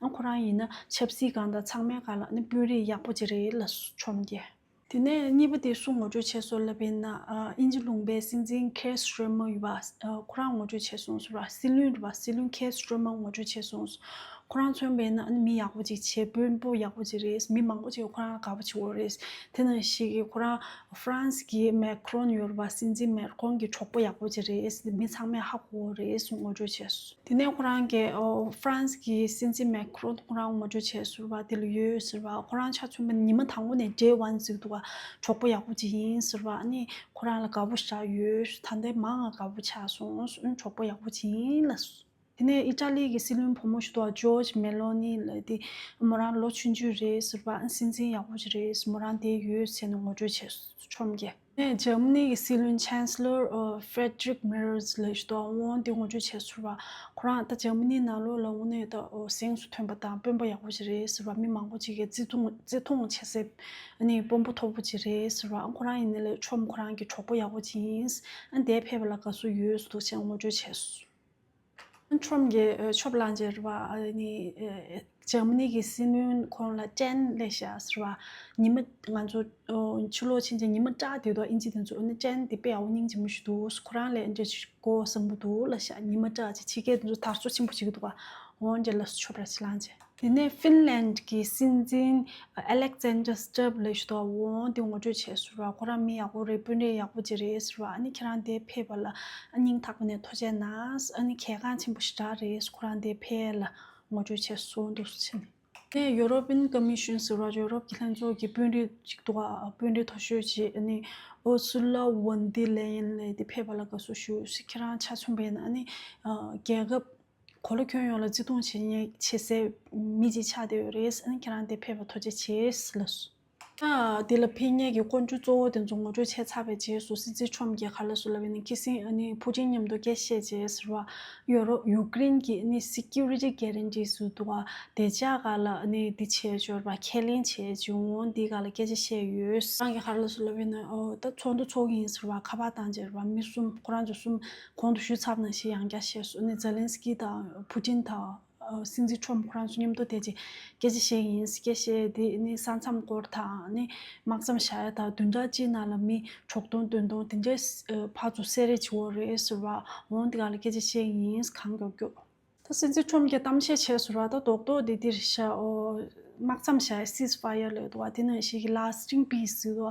ཨ་ཁོ་རང་ཡིན་ན་ཆབ་སྲིད་སྒང་དང་ཚང་མའི་སྒང་ལ་ཨ་ནི་དཔོན་རིགས་ཡག་པོ་ཅིག་རེད་ལགས་སོ། ཁྲོམ་གྱི། དེ་ནས་གཉིས་པ་དེ་སུ་ངོ་སྤྲོད་བྱས་སོང་ལབ་པ་ཡིན་ན། ཨ་དབྱིན་ཇི་ལུང་པའི་སྲིད་འཛིན་ཁེར་སི་ཊར་མར་ཡོད་པ། ཨ་ཁོ་རང་ངོ་སྤྲོད་བྱས་སོང་ཟེར་བ། སྲིད་བློན་རེད་པ། སྲིད་བློན་ཁེར་སི་ཊར་མར་ངོ་སྤྲོད་བྱས་སོང་། ཁོ་རང་མཚོན་པ་ཡིན་ན་ཨ་ནི་མི་ཡག་པོ་ཅིག་བྱས། དཔོན་པོ་ཡག་པོ་ཅིག་རེད། མི་མང་པོ་ཅིག་ཁོ་རང་ལ་དགའ་པོ་བྱེད་ཀྱི་ཡོད་རེད། དེ་ནང་བཞིན་གྱི་ཁོ་རང་ཧྥ་རན་སི་གི་མེ་ཁི་རོན་ཡོད་རེད་པ། སྲིད་འཛིན་མེ་ཁི་རོན་གྱི་གྲོགས་པོ་ཡག་པོ་ཅིག་རེད། མི་ཚང་མས་ཧ་གོ་གི་ཡོད་རེད་ཟེར་ངོ་སྤྲོད་བྱས་སོང་། དེ་ནས་ཁོ་རང་གིས་ཨོ་ཧྥ་རན་སི་གི་སྲིད་འཛིན་མེ་ཁི་རོན་ཁོ་རང་ངོ་སྤྲོད་བྱས་ཟེར་བ། དེ་ལ་ཡོད་ཟེར་བ། ཁོ་རང་ཆ་མཚོན་པ་ཉི་མ་དང་པོ་ནས་ཌེ་ཝན་ཟེར་འདུག་ག་གྲོགས་པོ་ཡག་པོ་ཅིག་ཡིན་ཟེར་བ། ཨ་ནི་ཁོ་རང་ལ་དགའ་པོ་ཞེ་དྲག་ཡོད། ད་ལྟའི་མང་ང་དགའ་པོ་ཆགས་སོང་། གྲོགས་པོ་ཡག་པོ་ཅིག་ཡིན་ལབ་སོང་། དེ་ནས་ཨི་ཊ་ལི་གི་སྲིད་བློན་བུ་མོ་ཞིག་འདུག་ག་ཇོར་ཇི་མེ་ལོ་ནི་ལབ་དེ། མོ་རང་ལོ་ཆུང་ཆུང་རེད་ཟེར་བ། ཨ་སྲིད་འཛིན་ཡག་པོ་ཅིག་རེད། མོ་རང་དེ་ཡོད་ཟེར་ནས་ངོ་སྤྲོད་བྱས་སོང་། ཁྲོམ་གྱི། ནས་འཇར་མ་ནི་གི་སྲིད་བློན་ཆན་སི་ལར་ཨ་ཧྥེ་རེ་ཌི་རིག་མེར་ཚི་ལབ་ཞིག་འདུག་འོང་དེ་ངོ་སྤྲོད་བྱས་ཟེར་བ། ཁོ་རང་ད་འཇར་མ་ནི་ནང་ལོགས་ལ་དངོས་གནས་ད་ཨོ་གཟེངས་སུ་ཐོན་པ་དང་དཔོན་པོ་ཡག་པོ་ཞིག་རེད་ཟེར་བ། མི་མང་པོ་ཅིག་གིས་བརྩི་མཐོང་བརྩི་མཐོང་བྱེད་སའི་ཨ་ནི་དཔོན་པོ་མཐོ་པོ་ཅིག་རེད་ཟེར་བ། ཨ་ཁོ་རང་ཡིན་ནའི་ལས་ཁྲོམ་ཁོ་རང་གི་གྲོགས་པོ་ཡག་པོ་ཅིག་ཡིན། ཨ་འདིར་ཕེབས་པ་ལ་དགའ་བསུ་ཡོད་འདུག་ཅེས་ངོ་སྤྲོད་བྱས་སོང་། ཁྲོམ་གྱི་ཨ་ཆོབ་ལངས་རྗེས་རེད་བ། ཨ་ནི་ཨ་འཇར་མ་ནི་གི་སྲིད་བློན་ཁོང་ལ་ཅན་ལབ་ཤག་ཟེར་བ། ཉི་མ་ང་ཚོ་ཨ་ཕྱི་ལོགས་ཕྱིན་ཆད་ཉི་མ་སྐྲག་བསྡད་འདུག་ཨིན་ཇི་དེ་ཚོ། ཨ་ནི་ཅན་དེ་དཔེ་ཡག་པོ་སྙིང་རྗེ་མོ་ཞིག་འདུག་ཁོ་རང་ལ་འདྲ་ཞིག་གོ་བསམ་གྱི་འདུག་ལབ་ཤག་ཉི་མ་སྐྲག་ཅིག་ཕྱི་རྒྱལ་དེ་ཚོ་དར་ལྕོག་ཆེན་པོ་ཞིག་འདུག་ག་འོ་འདྲ་ལ་ཆོབ་ར་ཅིག་ལངས་རྗེས། དེ་ནས་ཧྥིན་ལན་གྱི་སྲིད་འཛིན་ཨ་ལེག་ཛན་ཌར་སི་ཊབ་ལབ་ཞིག་འདུག་འོ་དེ་ངོ་སྤྲོད་བྱས་ཟེར་བ། ཁོ་རང་མི་ཡག་པོ་རེད། དཔོན་རིགས་ཡག་པོ་ཅིག་རེད་ཟེར་བ། ཨ་ནི་ཁྱེད་རང་དེ་ཕེབས་པ་ལ་ཨ་སྙིང་ཐག་པ་ནས་ཐུགས་རྗེ་གནང་། ཨ་ནི་གལ་འགངས་ཆེན་པོ་ཞེ་དྲག་རེད། ཁོ་རང་དེ་ཕེབས་ལ་ངོ་སྤྲོད་བྱས་སོང་འདུག་ཕྱིན། དེ་ཡུ་རོ་པིན་ཀོ་མི་ཤོན་ཟེར་བ་ཡུ་རོབ་ཀྱི་ལྷན་ཚོགས་ཀྱི་དཔོན་རིགས་ཅིག་འདུག་ག་དཔོན་རིགས་མཐོ་ཤོས་ཅིག་ཨ་ནི་ཨུར་སུ་ལ་ཝོན་ཏི་ལེ་ཡན་ལབ་དེ་ཕེབས་པ་ལ་དགའ་བསུ་ཞུ། ཁྱེད་རང་ཆ་མཚོན་པ་ཡིན་ན་ཨ་ནི་ཨ་རྒྱལ་ཁབ་གོ་ལ་ཁྱོན་ཡོངས་ལ་བརྩི་མཐོང་བྱེད་མཁན་བྱེད་སའི་མི་ཅིག་ཆགས་བསྡད་ཡོད་རེད། ཨ་ནི་ཁྱེད་རང་དེ་ཕེབས་པ་ཐུགས་རྗེ་ཆེ་ལབ་སོང་། ད་དེ་ལ་ཕེབས་མཁན་གྱི་སྐུ་མགྲོན་གཙོ་བོ་དེ་ཚོ་ངོ་སྤྲོད་བྱས་ཚར་བའི་རྗེས་སུ་སྲིད་འཛིན་ཁྲོམ་གྱིས་ག་རེ་ལབ་སོང་ལབ་ཡིན་ན། ཁྱེད་སྲིད་ཨ་ནི་ཕུ་ཅིན་མཉམ་དུ་སྐད་ཆ་བཤད་རྗེས་ཟེར་བ། ཡོ་རོབ་ཡུ་ཀེ་རེན་གྱི་ཨ་ནི་སི་ཀུ་རི་ཊི་གྷེ་རན་ཊི་ཟེར་འདུག་ག་བདེ་འཇགས་སྒང་ལ་ཨ་ནི་འདི་བྱས་ཡོད་པ། ཁས་ལེན་བྱས་བྱུང་། འོ་འདི་སྒང་ལ་སྐད་ཆ་བཤད་ཡོད། རང་གིས་ག་རེ་ལབ་སོང་ལབ་ཡིན་ན། ཨོ་ད་ཚོགས་འདུ་ཚོགས་ཀྱི་ཡིན་ཟེར་བ། ཁ་པར་བཏང་རྗེས་རེད་བ། མི་གསུམ་ཁོ་རང་ཚོ་གསུམ་གོང་དུ་ཞུས་ཚར་བ་ནང་བཞིན་ཡང་བསྐྱར་བཤད་སོང་། ཨ་ནི་ཛེ་ལན་སི་ཀི་དང་ཕུ་ཅིན་དང་། ཨ་སྲིད་འཛིན་ཁྲོམ་ཁོ་རང་ཚོ་མཉམ་དུ་བསྡད་རྗེས་སྐད་ཆ་བཤད་ཀྱི་ཡིན། སྐད་ཆ་བཤད་དེ་ནི་ས་མཚམས་སྐོར་དང་ནི་དམག་མཚམས་བཞག་ཡ་དང་། བདུན་ཕྲག་གཅིག་ནང་ལ་མི་དྲུག་སྟོང་བདུན་སྟོང་དེ་འདྲའི་ཨ་ཕར་ཚུར་བསད་རེས་བྱེད་ཀྱི་ཡོད་རེད་ཟེར་བ། འོ་འདི་སྒང་ལ་སྐད་ཆ་བཤད་ཀྱི་ཡིན། གང་མགྱོགས་མགྱོགས། ད་སྲིད་འཛིན་ཁྲོམ་གྱིས་གཏམ་བཤད་བྱས་ཟེར་བ། ད་རྡོག་རྡོག་དེ་འདིར་བཞག་ཨོ་དམག་མཚམས་བཞག་སིས་ཕ་ཡར་ལབ་འདུག་བ། དེ་ནང་བཞིན་གྱི་ལ་སི་ཊིང་པིས་ཟེར་བ།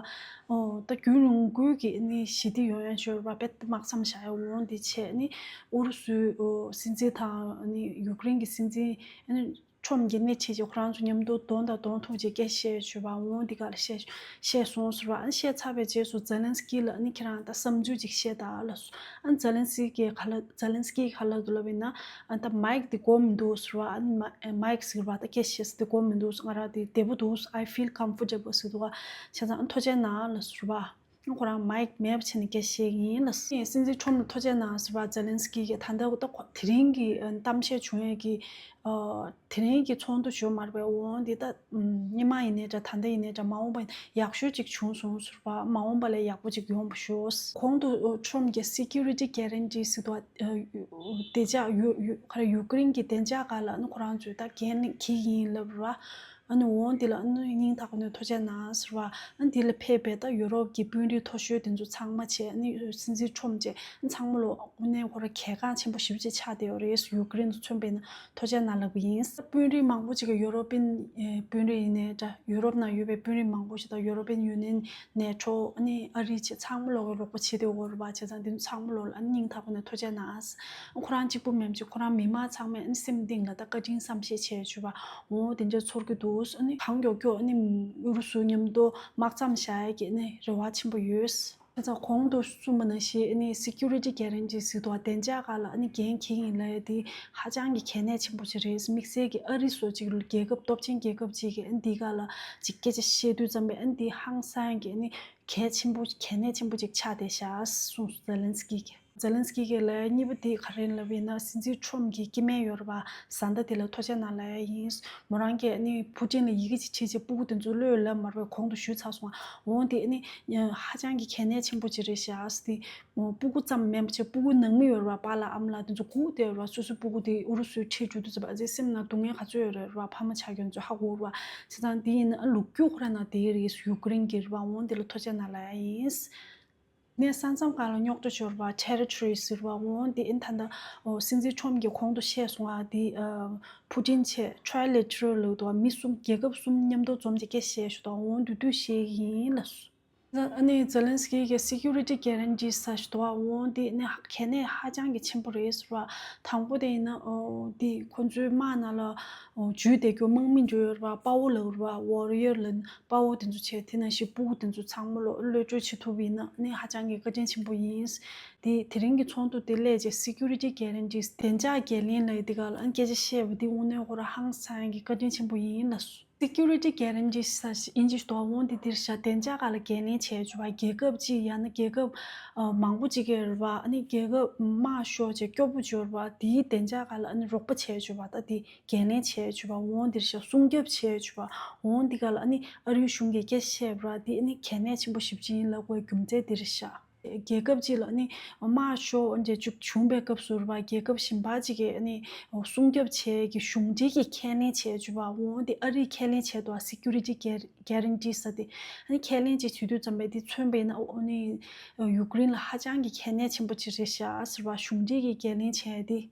ཨོ་ད་རྒྱུན་རིང་པོའི་གི་ནི་ཞི་བདེ་ཡོང་ཡ་ཞོར་བ་བེད་དམག་མཚམས་བཞག་ཡ། འོ་འདི་བྱས་ནི་ཨུ་རུ་སུའི་ཨོ་སྲིད་འཛིན་དང་ནི་ཡུཀ་རེན་གྱི་སྲིད་འཛིན་ཨ་ནི་ཁྲོམ་གྱི་སྣེ་ཁྲིད་ཀྱིས་ཁོ་རང་ཚོ་མཉམ་དུ་གདོང་དང་གདོང་ཐུག་བྱས་སྐད་བཤད་ཡ་ཞོར་བ། འོ་འདི་སྒང་ལ་བཤད་བཤད་སོང་ཟེར་བ། ཨ་ནི་བཤད་ཚར་བའི་རྗེས་སུ་ཛེ་ལན་སི་ཀི་ལ་ཨ་ནི་ཁྱེད་རང་ད་བསམ་ཚུལ་ཅིག་བཤད་དང་ལབ་སོང་། ཨ་ནི་ཛེ་ལན་སི་ཀི་ག་ལ་ཛེ་ལན་སི་ཀི་ག་ལབ་འདུག་ལབ་ཡིན་ན། ཨ་ད་མའིག་དེ་གོ་མི་འདུག་ཟེར་བ། ཨ་ནི་མ་མའིག་ཟེར་བ་ད་སྐད་བཤད་ས་དེ་གོ་མི་འདུག་ང་རང་དེ་བདེ་པོ་འདུག I feel comfortable ཟེར་འདུག་ག་བྱས་ཙང་ཨ་ཐུགས་རྗེ་གནང་ལབ་ཟེར་བ། ཁོ་རང་མའིག་མེད་པ་བྱས་ནས་སྐད་བཤད་ཡིན་ལབ་སོང་། སྲིད་འཛིན་ཁྲོམ་ལ་ཐུགས་རྗེ་གནང་ཟེར་བ། ཛེ་ལན་སི་ཀི་གིས་ད་ལྟ་ད་ཁོ་དེ་རིང་གི་ཨ་གཏམ་བཤད་བྱུང་ཡས་ཀྱི་ཨ་དེ་རིང་གི་ཚོགས་འདུ་ཞུ་མ་རེད་པས། འོང་འདི་ད་ཉི་མ་ཡིན་ནའི་འདྲ། ད་ལྟ་ཡིན་ནའི་འདྲ། མ་འོངས་པ་ཡག་ཤོས་ཅིག་བྱུང་སོང་ཟེར་བ། མ་འོངས་པ་ལས་ཡག་པོ་ཅིག་ཡོང་བ་ཤོག་གོང་དུ་ཁྲོམ་གྱི་སི་ཀུ་རི་ཊི་གྷེ་རན་ཊི་ཟེར་དུས་བདེ་འཇགས་ཡུ་ཡུ་ག་རེ་ཡུཀ་རེན་གྱི་བདེ་འཇགས་སྒང་ལ་ཨ་ནི་ཁོ་རང་ཚོས་ད་འགན་འཁྱེར་གྱི་ཡིན་ལབ་ར། ཨ་ནི་འོང་འདི་ལ་ཨ་ནི་སྙིང་ཐག་པ་ནས་ཐུགས་རྗེ་གནང་ཟེར་བ། ཨ་ནི་འདི་ལ་ཕེབས་པའི་ད་ཡུ་རོབ་ཀྱི་དཔོན་རིགས་མཐོ་ཤོས་དེ་ཚོ་ཚང་མ་བྱས། ཨ་ནི་སྲིད་འཛིན་ཁྲོམ་བྱས། ཨ་ནི་ཚང་མ་ལོ་དངོས་གནས་ཁོ་རང་གལ་འགངས་ཆེན་པོ་ཞེ་པོ་ཅིག་ཆགས་བསྡད་ཡོད་རེད། ཡུཀ་རེན་དུ་མཚོན་པ་ཡིན་ན། ཐུགས་རྗེ་གནང་ལབ་ཀྱི་ཡིན། དཔོན་རིགས་མང་པོ་ཅིག་གིས་ཡོ་རོ་པན་ཨེ་དཔོན་རིགས་ཡིན་ནའི་འདྲ། ཡོ་རོབ་ནང་ཡོད་པའི་དཔོན་རིགས་མང་པོ་ཞིག་དང་། ཡོ་རོ་པན་ཡུ་ནི་ཡན། ནེ་ཊོ། ཨ་ནི་ཨ་རི་བཅས་ཚང་མ་ལོག་གི་རོགས་པ་བྱེད་དེ་ཡོད་རེད་པ། བྱས་ཙང་འདི་ཚོ་ཚང་མ་ལོག་ལ་ཨ་ནི་སྙིང་ཐག་པ་ནས་ཐུགས་རྗེ་གནང་། ཁོ་རང་གཅིག་པུ་མིན་པ་ཅིག་ཁོ་རང་མི་མང་ཚང་མས་ཨ་ནི་སེམས་གཏིང་ལ་ད་བཀའ་དྲིན་བསམ་ཤེས་བྱས་བྱུང་བ། འོ་དེ་འདྲ་ཚོར་གྱི་འདུག་ཨ་ནི་གང་མགྱོགས་མགྱོགས་ཨ་ནི་ཨུ་རུ་སུ་མཉམ་དུ་དམག་མཚམས་བཞག་ཡ་གི་ཨ་ནི་རེ་བ་ཆེན་པོ་ཡོད། ཁ་སང་གོང་དུ་གསུངས་པ་ནང་བཞིན་ཨ་ནི་སི་ཀུ་རི་ཊི་གྷེ་རན་ཊི་ཟེར་དུས་བདེ་འཇགས་སྒང་ལ་ཨ་ནི་འགན་འཁྱེར་ཡིན་ལབ་ཡ་དེ་ཧ་ཅང་གི་གལ་གནད་ཆེན་པོ་ཅིག་རེད། དམིགས་བསལ་གྱི་ཨ་རི་སོགས་ཅིག་རྒྱལ་ཁབ་སྟོབས་ཆེན་རྒྱལ་ཁབ་ཅིག་གིས་ཨ་ནི་འདི་སྒང་ལ་ཅིག་སྐད་ཆ་བཤད་དུས་ཙམ་པས་ཨ་ནི་འདི་ཧང་སང་གི་ཨ་ནི་གལ་ཆེན་པོ་གལ་གནད་ཆེན་པོ་ཅིག་ཆགས་བསྡད་ཤག་གསུངས་སོང་། ཛེ་ལན་སི་ཀི་གིས། ཛེ་ལན་སི་ཀི་གིས་ལབ་ཡ་གཉིས་པ་དེ་ག་རེ་ལབ་ཡིན་ན། སྲིད་འཛིན་ཁྲོམ་གྱི་སྐྱེ་དམན་ཡོད་རེད་པ། བཟའ་ཟླ་དེ་ལ་ཐུགས་རྗེ་གནང་ལབ་ཡ་ཡིན། མོ་རང་གིས་ཨ་ནི་ཕུ་ཏིན་ལ་ཡི་གེ་ཅིག་བྲིས་བྱས་སྤུ་གུ་དེ་ཚོ་བློས་ལབ་མ་རེད་པས། གོང་དུ་ཞུས་ཚར་སོང་ང་། འོ་དེ་ཨ་ནི་ཧ་ཅང་གི་གལ་གནད་ཆེན་པོ་ཅིག་རེད་ཤག་ཟེར་ཏེ། སྤུ་གུ་ཙམ་མིན་པ་བྱས་སྤུ་གུ་ནང་མི་ཡོད་རེད་པ། པཱ་ལགས་ཨ་མ་ལགས་དེ་ཚོ་སྒུག་བསྡད་ཡོད་རེད་པ། སོ་སོའི་སྤུ་གུ་དེ་ཨུ་རུ་སུར་ཁྲིད་འགྲོ་དུས་ཙམ་པ་ཨ་ཙི་སེམས་ནང་སྡུག་བསྔལ་ག་ཚོད་ཡོད་རེད་པ། ཕ་མ་ཆགས་མཁན་ཚོ་ཧ་གོ་རེད་པ། བྱས་ཙང་དེ་ཡིན་ན་ལོ་རྒྱུས་ཁོ་རང་ནང་དེ་རེད། ཡུཀ་རེན་གྱི་རེད་པ། འོ་དེ་ལ་ཐུགས་རྗེ་གནང་ལབ་ཡ་ཡིན། ནས་ས་མཚམས་སྒང་ལ་རྙོག་དྲ་ཤོར་བ། ཊེ་རི་ཊོ་རི་ཟེར་བ། འོ་དེ་ཨིན། ད་ལྟ་འོ་སྲིད་འཛིན་ཁྲོམ་གྱིས་གོང་དུ་བཤད་སོང་ང་། དེ་ཨ་ཕུ་ཏིན་བྱས་ཊྲའི་ལེ་ཊ་རལ་ལབ་འདུག་མི་གསུམ་རྒྱལ་ཁབ་གསུམ་མཉམ་དུ་འཛོམས་ཀྱི་སྐད་བཤད་ཞུ་དང་། འོ་འདི་དུས་བཤད་ཀྱི་ཡིན་ལབ་སོང་། ཨ་ནི་ཛེ་ལན་སི་ཀི་གིས་སི་ཀུ་རི་ཊི་གྷེ་རན་ཊི་ཟེར་ཞིག་འདུག་པ། འོ་འདི་ནི་གལ་གནད་ཧ་ཅང་གི་ཆེན་པོ་རེད་ཟེར་བ། དང་པོ་དེ་ཡིན་ན་འོ་འདི་ཁོ་ཚོའི་དམག་ནང་ལ་འོ་འཇུས་བསྡད་རྒྱུ་དམག་མི་འཇུས་ཡོད་རེད་པ། དཔའ་བོ་ལབ་རེད་པ། ཝོ་རི་ཡར་ལབ་དཔའ་བོ་དེ་ཚོ་བྱས། དེ་ནང་བཞིན་སྤུ་གུ་དེ་ཚོ་ཚང་མ་ལོ་གློད་བཀྲོལ་བྱེད་ཐུབ་པ་ཡིན་ན་ནི་ཧ་ཅང་གི་བཀའ་དྲིན་ཆེན་པོ་ཡིན། དེ་དེ་རིང་གི་ཚོགས་འདུ་དེ་སླེབས་རྗེས་སི་ཀུ་རི་ཊི་གྷེ་རན་ཊི་བདེ་འཇགས་འགན་ལེན་ལབ་ཡ་དེ་སྒང་ལ་ཨ་ནི་སྐད་ཆ་བཤད་པ་དེ་དངོས་གནས་ཁོ་རང་ཧང་སང་གི་བཀའ་དྲིན་ཆེན་པོ་ཡིན་ལབ་སོང་། སི་ཀུ་རི་ཊི་གྷེ་རན་ཊི་ཟེར་ཞིག་ཨིན་ཇི་ཞིག་འདུག་པ། འོ་འདི་འདིར་བཞག་བདེ་འཇགས་སྒང་ལ་འགན་ལེན་བྱས་བྱུང་བ། རྒྱལ་ཁབ་ཅིག་ཡང་ན་རྒྱལ་ཁབ་ཨ་མང་པོ་ཅིག་གི་རེད་པ། ཨ་ནི་རྒྱལ་ཁབ་དམག་ཤོར་བྱས་སྐྱོ་པོ་བྱས་རེད་པ། དེའི་བདེ་འཇགས་སྒང་ལ་ཨ་ནི་རོགས་པ་བྱས་བྱུང་བ། ད་དེ་འགན་ལེན་བྱས་བྱུང་བ། འོ་འདིར་བཞག་སྲུང་སྐྱོབ་བྱས་བྱུང་བ། འོ་འདི་སྒང་ལ་ཨ་ནི་ཨ་རིའི་གཞུང་གིས་སྐད་ཆ་བཤད་པ་ར། དེ་ཨ་ནི་གལ་གནད་ཆེན་པོ་ཞེ་པོ་ཅིག་ཡིན་ལབ་དགོས་རྒྱུ་མཚན་འདིར་བཞག་རྒྱལ་ཁབ་ཅིག་ལ་ནི་དམག་ཤོར་འདྲ་ཅིག་བྱུང་པའི་སྐབས་སུ་རེད་པ། རྒྱལ་ཁབ་གཞན་པ་ཅིག་གིས་ནི་སྲུང་སྐྱོབ་བྱེད་ཀྱི་གཞུང་འབྲེལ་གྱི་ཁས་ལེན་བྱས་བྱུང་བ། འོ་འདི་ཨ་རིས་ཁས་ལེན་བྱས་འདུག་ཨ། སི་ཀུ་རི་ཊི་གྷེ་རན་ཊི་ཟེར་དེ། ཨ་ནི་ཁས་ལེན་ཅིག་བྱེད་དུས་ཙམ་པས་འདི་མཚོན་པས་ན་ཨ་ནི་ཡུཀ་རེན་ལ་ཧ་ཅང་གི་གལ་གནད་ཆེན་པོ་ཅིག་རེད་ཤག་ཟེར་བ། གཞུང་འབྲེལ་གྱི་འགན་ལེན་བྱས་ཏེ།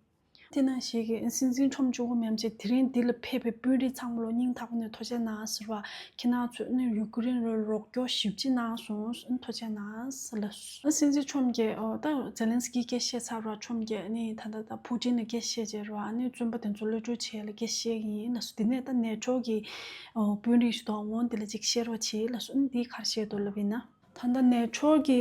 དེ་ནང་བཞིན་གྱི་སྲིད་འཛིན་ཁྲོམ་གཅིག་པུ་མིན་པ་བྱས་དེ་རིང་འདི་ལ་ཕེབས་པའི་དཔོན་རིགས་ཚང་མ་ལ་སྙིང་ཐག་པ་ནས་ཐུགས་རྗེ་གནང་ཟེར་བ། ཁྱེད་རང་ཚོས་ནི་ཡུཀ་རེན་ལ་རོགས་སྐྱོར་ཞེ་པོ་ཅིག་གནང་སོང་། ཐུགས་རྗེ་གནང་ཟེར་ལབ་སོང་། སྲིད་འཛིན་ཁྲོམ་གྱིས་ཨོ་ད་ཛེ་ལན་སི་ཀི་སྐད་བཤད་ཚར་བ། ཁྲོམ་གྱིས་ནི་ད་ལྟ་ད་ཕུ་ཏིན་ལ་སྐད་བཤད་བྱས་ར། ཨ་ནི་བཙོན་པ་དེ་ཚོ་གློད་གྲོལ་བྱས་ལ་སྐད་བཤད་ཀྱི་ཡིན་ལབ་སོང་། དེ་ནས་ད་ནེ་ཊོ་གི་ཨོ་དཔོན་རིགས་ཤིག་དང་འོང་དེ་ལ་ཅིག་བཤད་རོགས་བྱེད་ལབ་སོང་། ཨ་ནི་འདི་ག་རེ་བཤད་འདུག་ལབ་ཡིན་ན། ད་ལྟ་ནེ་ཊོ་གི་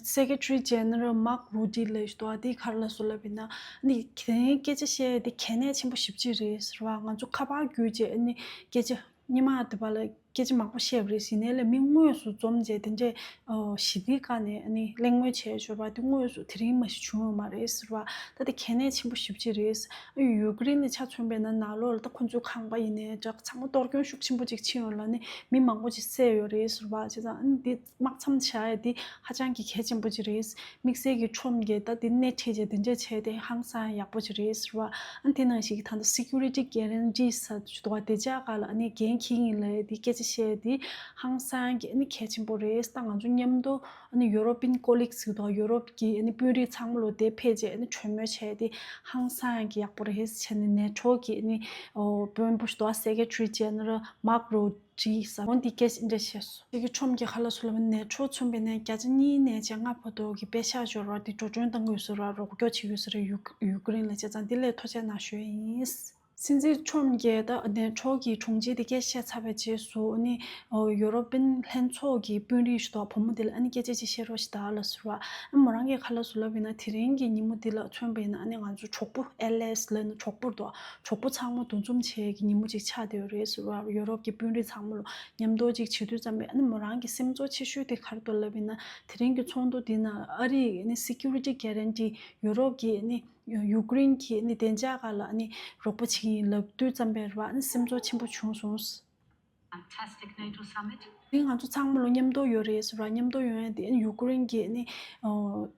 སེ་ཀེ་ཊ་རི་ཇེ་ནེ་རལ་མཱག་རུ་ཏི་ལབ་ཞིག་འདུག་ཨ། དེ་ག་རེ་ལབ་སོང་ལབ་ཡིན་ན། ཨ་ནི་དེ་རིང་སྐད་ཆ་བཤད་དེ་གལ་གནད་ཆེན་པོ་ཞེ་པོ་ཅིག་རེད་ཟེར་བ། ང་ཚོ་ཁ་པར་བརྒྱུད་བྱས་ཨ་ནི་སྐད་ཆ་སྔོན་མ་དེ་པ་ལ་སྐད་ཆ་མང་པོ་བཤད་པ་རེད། ཡིན་ནའི་ལས་མི་དངོས་སུ་འཛོམས་བྱས་དེ་འདྲའི་ཨོ་ཞི་བདེའི་སྒང་ནས་ཨ་ནི་གླེང་མོལ་བྱས་ཡོད་པ་དེ་དངོས་སུ་དེ་རིང་མ་གཞི་བྱུང་ཡོད་མ་རེད་ཟེར་བ། ད་དེ་གལ་གནད་ཆེན་པོ་ཞེ་པོ་ཅིག་རེད། ཨ་ཡུཀ་རེན་ནས་ཆ་མཚོན་པས་ན་ནང་ལོགས་ལ་ད་ཁོ་ཚོའི་ཁང་པ་ཡིན་ནའི་འདྲ་ཚང་མ་གཏོར་སྐྱོན་ཤུགས་ཆེན་པོ་ཅིག་ཕྱིན་ཡོད་ལ་ནི་མི་མང་པོ་ཅིག་བསད་ཡོད་རེད་ཟེར་བ། བྱས་ཙང་ཨ་ནི་དེ་དམག་མཚམས་བཞག་ཡ་དེ་ཧ་ཅང་གི་གལ་ཆེན་པོ་ཅིག་རེད། དམིགས་བསལ་གྱི་ཁྲོམ་གྱིས་ད་དེ་སྣེ་ཁྲིད་བྱས་དེ་འདྲ་བྱས་དེ་ཧང་སང་ཡག་པོ་ཅིག་རེད་ཟེར་བ། ཨ་ནི་དེ་ནང་བཞིན་གྱི་ད་ལྟ་སི་ཀུ་རི་ཊི་གྷེ་རན་ཊི་ཟེར་དུ་བ་དེ་ཅག་ག་ལ་ཨ་ནི་འགན་འཁྱེར་ཡིན་ལབ་དེ་སྐད་ཆ་བཤད་དེ་ཧང་སང་གི་ཨ་ནི་གལ་ཆེན་པོ་རེད། ད་ང་ཚོ་མཉམ་དུ་ཨ་ནི་ཡུ་རོ་པིན་ཀོ་ལིག་ཟེར་དུ་བ་ཡུ་རོབ་ཀྱི་ཨ་ནི་དཔོན་རིགས་ཚང་མ་ལོ་དེ་ཕེབས་རྗེས་ཨ་ནི་གྲོས་མོལ་བྱས་དེ་ཧང་སང་གི་ཡག་པོ་རེད་ཟེར་ནས་ནེ་ཊོ་གི་ཨ་ནི་དཔོན་པོ་ཞིག་འདུག་ཨ། སེ་ཀེ་ཊ་རི་ཇེ་ནེ་རལ་མཱག་རུ་ཏི་ཟེར་འོ་འདི་སྐད་ཆ་འདྲ་བཤད་སོང་། དེ་གི་ཁྲོམ་གྱི་ཁ་ལ་སུ་ལ་བ་ནེ་ཊོ་མཚོན་པའི་ནས་བརྒྱ་ཆ་གཉིས་ནས་བཅོ་ལྔ་བར་དུ་གི་པེ་ཤག་འབྱོར་བ་དེ་འགྲོ་གྲོན་གཏང་དགོས་ཟེར་བ། རོགས་སྐྱོར་བྱེད་དགོས་ཟེར་བ་ཡུ་ཡུཀ་རེན་ལ། བྱས་ཙང་འདི་ལས་ཐུགས་རྗེ་གནང་ཞུ་ཡ་ཡིན། སྲིད་འཛིན་ཁྲོམ་གྱིས་ད་ནེ་ཊོ་གི་དྲུང་ཆེ་དེ་སྐད་བཤད་ཚར་བའི་རྗེས་སུ་ནི་ཡུ་རོ་པིན་ལྷན་ཚོགས་ཀྱི་དཔོན་རིགས་ཤིག་དང་བུ་མོ་དེ་ལ་ཨ་ནི་སྐད་ཆ་ཅིག་བཤད་རོགས་ཞེས་ད་ལ་ཟེར་བ། ཨ་མོ་རང་གི་ཁ་ལ་སུ་ལབ་ཡིན་ན་དེ་རིང་གི་ཉིན་མོ་འདི་ལ་མཚོན་པ་ཡིན་ན་ཨ་ནི་ང་ཚོ་གྲོགས་པོ་ཨེལ་ཨེས་ལབ་ན་གྲོགས་པོ་འདུག་གྲོགས་པོ་ཚང་མ་འདུ་འཛོམས་བྱེད་ཀྱི་ཉིན་མོ་ཅིག་ཆགས་བསྡད་ཡོད་རེད་ཟེར་བ། ཡོ་རོབ་ཀྱི་དཔོན་རིགས་ཚང་མ་ལོ་མཉམ་དུ་ཅིག་བྱེད་དུས་ཙམ་པས་ཨ་ནི་མོ་རང་གི་སེམས་ཚོར་ཆེ་ཤོས་དེ་ག་རེ་འདུག་ལབ་ཡིན་ན། དེ་རིང་གི་ཚོགས་འདུ་འདི་ནང་ཨ་རིའི་ཨ་ནི་སི་ཀུ་རི་ཊི་གྷེ་རན་ཊི་ཡོ་རོབ་ཀྱི་ཨ་ནི་ཡུཀ་རེན་གྱི་ཨ་ནི་བདེ་འཇགས་སྒང་ལ་ཨ་ནི་རོགས་པ་བྱེད་ཀྱི་ཡིན་ལབ་དུས་ཙམ་པས་རེད་བ། ཨ་ནི་སེམས་ཚོར་ཆེན་པོ་བྱུང་སོང་། Fantastic NATO summit. དེ་ང་ཚོ་ཚང་མ་ལོ་མཉམ་དུ་ཡོད་རེད་ཟེར་བ། མཉམ་དུ་ཡོང་ཡ་དེ་ཨ་ནི་ཡུཀ་རེན་གྱི་ཨ་ནི་ཨོ།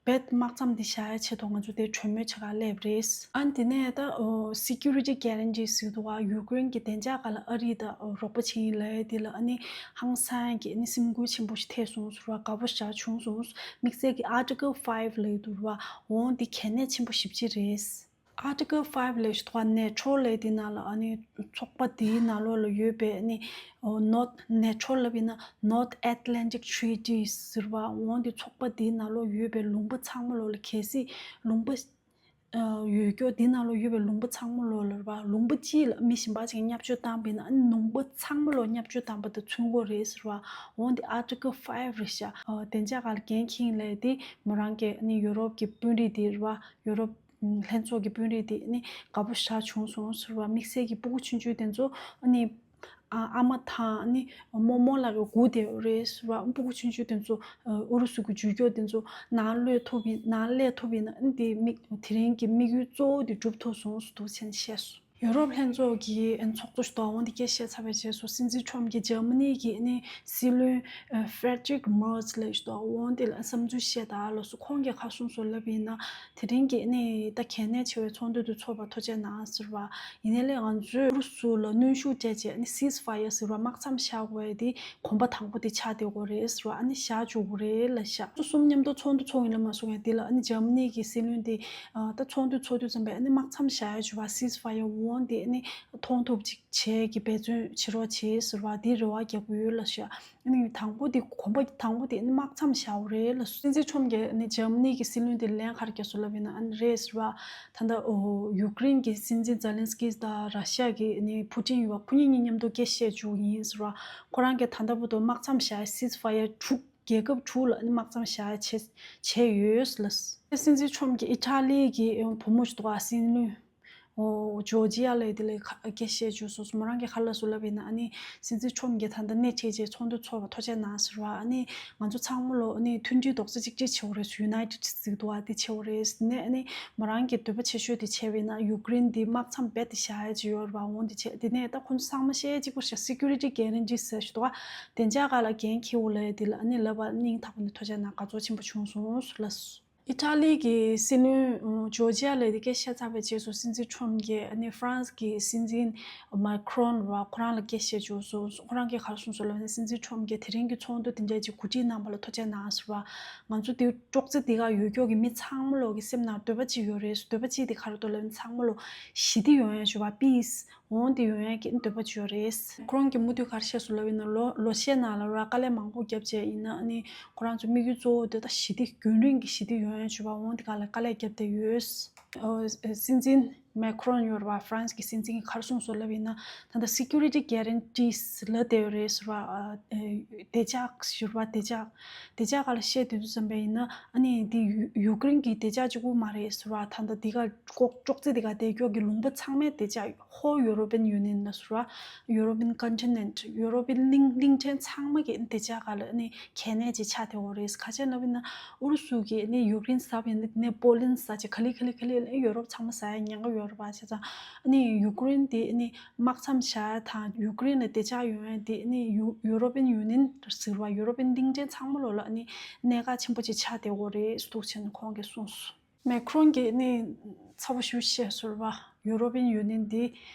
བེད་དམག་མཚམས་འདི་བཞག་ཡ་ཆེད་དུ་ང་ཚོ་དེ་གྲོས་མོལ་བྱེད་གར་སླེབས་རེད། ཨ་ནི་དེ་ནས་ད་ཨོ་སི་ཀུ་རི་ཊི་གྷེ་རན་ཊི་ཟེར་འདུག་བ། ཡུཀ་རེན་གྱི་བདེ་འཇགས་སྒང་ལ་ཨ་རི་ད་ཨོ་རོགས་པ་བྱེད་ཀྱི་ཡིན་ལབ་ཡ་དེ་ལ་ཨ་ནི་ཧང་སང་གི་ཨ་ནི་སེམས་འགུལ་ཆེན་པོ་ཞིག་ཐེབས་སོང་ཟེར་བ། དགའ་པོ་ཞེ་དྲག་བྱུང་སོང་། དམིགས་བསལ་གྱི་Article five ལབ་ཡ་འདུག་བ། འོ་འདི་གལ་གནད་ཆེན་པོ་ཞེ་པོ་ཅིག་རེད། Article five ལབ་ཡ་ཞིག་འདུག་བ། ནེ་ཊོ་ལབ་ཡ་དེ་ནང་ལ་ཨ་ནི་ཚོགས་པ་དེའི་ནང་ལོགས་ལ་ཡོད་པའི་ཨ་ནི་ཨོ་North ནེ་ཊོ་ལབ་ཡིན་ན་North Atlantic Treaty ཟེར་བ། འོ་འདི་ཚོགས་པ་དེའི་ནང་ལོགས་ཡོད་པའི་ལུང་པ་ཚང་མ་ལོགས་ལ། གལ་སྲིད་ལུང་པ་ཨ་ཡོད་སྐྱོ་དེའི་ནང་ལོགས་ཡོད་པའི་ལུང་པ་ཚང་མ་ལོགས་ལ་རེད་བ། ལུང་པ་གཅིག་ལ་མི་གཞན་པ་ཅིག་བརྙས་བཅོས་བཏང་པ་ཡིན་ན་ཨ་ནི་ལུང་པ་ཚང་མ་ལོགས་བརྙས་བཅོས་བཏང་པ་དང་མཚུངས་པོ་རེད་ཟེར་བ། འོ་འདི་Article five རེད་ཤག་ཨ་བདེ་འཇགས་སྒང་ལ་འགན་འཁྱེར་ལབ་ཡ་དེ་མོ་རང་གི་ཨ་ནི་ཡུ་རོབ་ཀྱི་དཔོན་རིགས་དེ་རེད་བ། ཡུ་རོབ་ལྷན་ཚོགས་ཀྱི་དཔོན་རིགས་དེ་ནི་དགའ་པོ་ཞེ་དྲག་བྱུང་སོང་ཟེར་བ། དམིགས་བསལ་གྱི་སྤུ་གུ་ཆུང་ཆུང་དེ་ཚོ་ཨ་ནི་ཨ་ཨ་མ་དང་ཨ་ནི་རྨོ་མོ་ལགས་ཀྱིས་སྒུག་བསྡད་ཡོད་རེད་ཟེར་བ། སྤུ་གུ་ཆུང་ཆུང་དེ་ཚོ་ཨུ་རུ་སུ་གི་འཇུག་སྐྱོར་དེ་ཚོ་ནང་སླེབས་ཐུབ་ཡིན། ནང་སླེབས་ཐུབ་ཡིན་ན་ཨ་ནི་དེ་དམིགས་དེ་རིང་གི་དམིགས་ཡུལ་གཙོ་བོ་དེ་འགྲུབ་ཐུབ་སོང་ཟེར་འདུག་ཟེར་ནས་བཤད་སོང་། ཡོ་རོབ་ལྷན་ཚོགས་ཀྱི་ཚོགས་གཙོ་ཞིག་དང་འོང་དེ་སྐད་བཤད་ཚར་བའི་རྗེས་སུ་སྲིད་འཛིན་ཁྲོམ་གྱིས་འཇར་མ་ནི་གི་ཨ་ནི་སྲིད་བློན་ཨ་ཧྥེ་རེ་ཌི་རིག་མེར་ཚ་ལགས་ཞིག་དང་འོང་དེ་ལ་བསམ་ཚུལ་བཤད་དང་ལབ་སོང་། ཁོང་གིས་ག་གསུངས་སོང་ལབ་ཡིན་ན། དེ་རིང་གི་ཨ་ནི་ད་གལ་གནད་ཆེ་བའི་ཚོགས་འདུ་དེ་ཚོགས་པར་ཐུགས་རྗེ་གནང་ཟེར་བ། ཡིན་ནའི་ལས་ང་ཚོས་ཨུ་རུ་སུ་ལ་གནོན་ཤུགས་སྤྲད་བྱས་ཨ་ནི་སིས་ཕ་ཡར་ཟེར་བ་དམག་མཚམས་བཞག་དགོས་ཡ་དེ་གོམ་པ་དང་པོ་དེ་ཆགས་བསྡད་དགོས་རེད་ཟེར་བ། ཨ་ནི་བཞག་བཅུག་དགོས་རེད་ལབ་ཤག་ཁོ་གསུམ་མཉམ་དུ་ཚོགས་འདུ་ཚོགས་ཡིན་ལབ་མ་སོང་ངས། དེ་ལ་ཨ་ནི་འཇར་མ་ནི་གི་སྲིད་བློན་དེ་ཨ་ད་ཚོགས་འདུ་ཚོགས་དུས་ཙམ་པས་ཨ་ནི་དམག་མཚམས་བཞག་ཡ་བྱུང་བ། སིས་ཕ་ཡར་འོང་དེ་ཨ་ནི་མཐོང་ཐུབ་ཅིག་བྱས་ཀྱི་འབད་བརྩོན་བྱེད་རོགས་བྱེད་ཟེར་བ་དེ་རེ་བ་རྒྱག་གི་ཡོད་ལབ་ཤག་ཨ་ནི་དང་པོ་དེ་གོམ་པ་དང་པོ་དེ་ཨ་ནི་དམག་མཚམས་བཞག་དགོས་རེད་ལབ་སོང་། སྲིད་འཛིན་ཁྲོམ་གྱིས་ཨ་ནི་འཇར་མ་ནི་གི་སྲིད་བློན་དེ་ལན་ག་རེ་བརྒྱབ་སོང་ལབ་ཡིན་ན་ཨ་ནི་རེད་ཟེར་བ། ད་ལྟ་ཨོ་ཡུཀ་རེན་གྱི་སྲིད་འཛིན་ཛེ་ལན་སི་ཀི་དང་ར་ཤི་ཡ་གི་ཨ་ནི་ཕུ་ཏིན་ཡོད་བ། ཁོ་གཉིས་གཉིས་མཉམ་དུ་སྐད་བཤད་བཅུག་ཡིན་ཟེར་བ། ཁོ་རང་གིས་ད་ལྟ་བར་དུ་དམག་མཚམས་བཞག་ཡ་སིས་ཕ་ཡར་དྲུག་རྒྱལ་ཁབ་དྲུག་ལ་ཨ་ནི་དམག་མཚམས་བཞག་ཡ་བྱས་བྱས་ཡོད་ལབ། སྲིད་འཛིན་ཁྲོམ་གྱིས་ཨི་ཊ་ལི་གི་བུ་མོ་ཞིག་འདུག་ག་སྲིད་བློན། ཨོ་ཇོར་ཇི་ཡ་ལབ་དེ་ལ་ཁ་སྐད་བཤད་བཅུག་སོང་། མོ་རང་གིས་ག་རེ་ལབ་སོང་ལབ་ཡིན་ན། ཨ་ནི་སྲིད་འཛིན་ཁྲོམ་གྱིས་ད་ལྟ་སྣེ་ཁྲིད་བྱས་ཚོགས་འདུ་ཚོགས་པ་ཐུགས་རྗེ་གནང་ཟེར་བ། ཨ་ནི་ང་ཚོ་ཚང་མ་ལོ་ཨ་ནི་མཐུན་སྒྲིལ་རྡོག་རྩ་གཅིག་སྒྲིལ་བྱེད་དགོས་རེད། United་ཟེར་འདུག་བ། དེ་བྱེད་དགོས་རེད། དེ་ནས་ཨ་ནི་མོ་རང་གི་འདོད་པ་ཆེ་ཤོས་དེ་བྱས་པ་ཡིན་ན་ཡུཀ་རེན་དེ་དམག་མཚམས་རྦད་དེ་བཞག་ཡ་ཅིག་ཡོད་རེད་བ། འོང་དེ་བྱས། དེ་ནས་ད་ཁོང་ཚོ་ཚང་མ་བཤད་གཅིག་པ་ཞིག་security guarantee་ཟེར་ཞིག་འདུག་བ། བདེ་འཇགས་སྒང་ལ་འགན་འཁྱེར་དགོས་ལབ་དེ་ལ་ཨ་ནི་ལབ་པ། སྙིང་ཐག་པ་ནས་ཐུགས་རྗེ་གནང་། དགའ་ཚོར་ཆེན་པོ་བྱུང་སོང་ལབ་སོང་། ཨི་ཊ་ལི་གི་སྲིད་བློན་ཨ་ཇོར་ཇི་ཡ་ལབ་དེ་སྐད་བཤད་ཚར་བའི་རྗེས་སུ་སྲིད་འཛིན་ཁྲོམ་གྱིས་ཨ་ནི་ཧྥ་རན་སི་གི་སྲིད་འཛིན་མེ་ཁི་རོན་རེད་བ། ཁོ་རང་ལ་སྐད་བཤད་བཅུག་སོང་། ཁོ་རང་གིས་ག་རེ་གསུངས་སོང་ལབ་ན། སྲིད་འཛིན་ཁྲོམ་གྱིས་དེ་རིང་གི་ཚོགས་འདུ་དེ་འདྲ་ཅིག་གོ་སྒྲིག་གནང་བ་ལ་ཐུགས་རྗེ་གནང་ཟེར་བ། ང་ཚོ་དེ་ཅོག་ཙེ་འདི་ག་ཡོད་ཀྱོག་གི་མི་ཚང་མ་ལོག་གི་སེམས་ནང་འདོད་པ་ཅིག་ཡོད་རེད། འདོད་པ་ཅིག་དེ་ག་རེ་འདུག་ལབ་ན། ཚང་མ་ལོག་ཞི་བདེ་ཡོང་ཡ་ཅིག་བ། པིས། འོང་དེ་ཡོང་ཡ་གི་འདོད་པ་ཅིག་ཡོད་རེད། ཁོ་རང་གིས་མུ་མཐུད་ག་རེ་བཤད་སོང་ལབ་ཡིན་ན། ལོ་ལོ་ཤས་ནང་ལ་ར་དཀའ་ལས་མང་པོ་བརྒྱབ་བྱས་ཡིན་ན། ཨ་ནི་ཁོ་རང་ཚོ་དམིགས་ཡུལ་གཙོ་བོ་དེ་ད་ཞི་བདེ། རྒྱུན་རིང་གི་ཞི་བདེ་ཡོང་ཡ་ཅིག་བ། འོང་དེ་ག་ལ་དཀའ་ལས་བརྒྱབ་བསྡད་ཡོད། ཨོ་སྲིད་འཛིན་མེ་ཁི་རོན་ཡོད་རེད་བ། ཧྥ་རན་སི་གི་སྲིད་འཛིན་གྱིས་ག་རེ་གསུངས་སོང་ལབ་ཡིན་ན། ད་ལྟ་security guarantees་ལབ་བསྡད་ཡོད་རེད་ཟེར་བ། ཨ་བདེ་འཇགས་ཟེར་བ། བདེ་འཇགས་བདེ་འཇགས་སྒང་ལ་བཤད་དུས་ཙམ་པ་ཡིན་ན། ཨ་ནི་འདི་ཡུ་ཡུཀ་རེན་གྱི་བདེ་འཇགས་གཅིག་པུ་མ་རེད་ཟེར་བ། ད་ལྟ་འདི་ག་ཅོག་ཅོག་ཙེ་འདི་ག་བསྡད་ཀྱོག་གི་ལུང་པ་ཚང་མའི་བདེ་འཇགས། whole European Union་ལ་ཟེར་བ། European continent། ཡུ་རོབ་པའི་གླིང་གླིང་ཕྲན་ཚང་མ་གི་བདེ་འཇགས་སྒང་ལ་ཨ་ནི་གལ་གནད་ཅིག་ཆགས་བསྡད་ཡོད་རེད། ག་རེ་ལབ་ཡིན་ན། ཨུ་རུ་སུ་གིས་ཨ་ནི་ཡུཀ་རེན་ཟ་བ་ཡིན་ན། དེ་ནས་པོ་ལན་ཟ་བྱས། ག་ལེ་ག་ལེ་ག་ལེ་ཨ་ནི་ཡུ་རོབ་ཚང་མ་ཟ་ཡ་ཉེན་ཁ་ཡོད་རེད་བ། བྱས་ཙང་ཨ་ནི་ཡུཀ་རེན་དེ་ཨ་ནི་དམག་མཚམས་བཞག་ཡ་དང་ཡུཀ་རེན་ལ་བདེ་འཇགས་ཡོང་ཡ་དེ་ཨ་ནི་ཡུ་European Union་ཟེར་བ། ཡུ་རོབ་པའི་གླིང་ཕྲན་ཚང་མ་ལོག་ལ་ཨ་ནི་གནད་འགག་ཆེན་པོ་ཅིག་ཆགས་བསྡད་ཡོད་རེད་འདུག་བྱས་ནས་ཁོང་གིས་གསུངས་སོང་། མེ་ཁི་རོན་གྱིས་ནི་ཚ་པོ་ཞེ་པོ་བཤད་སོང་བ། ཡུ་རོ་པིན་ཡུ་ནི་ཡན་འདི་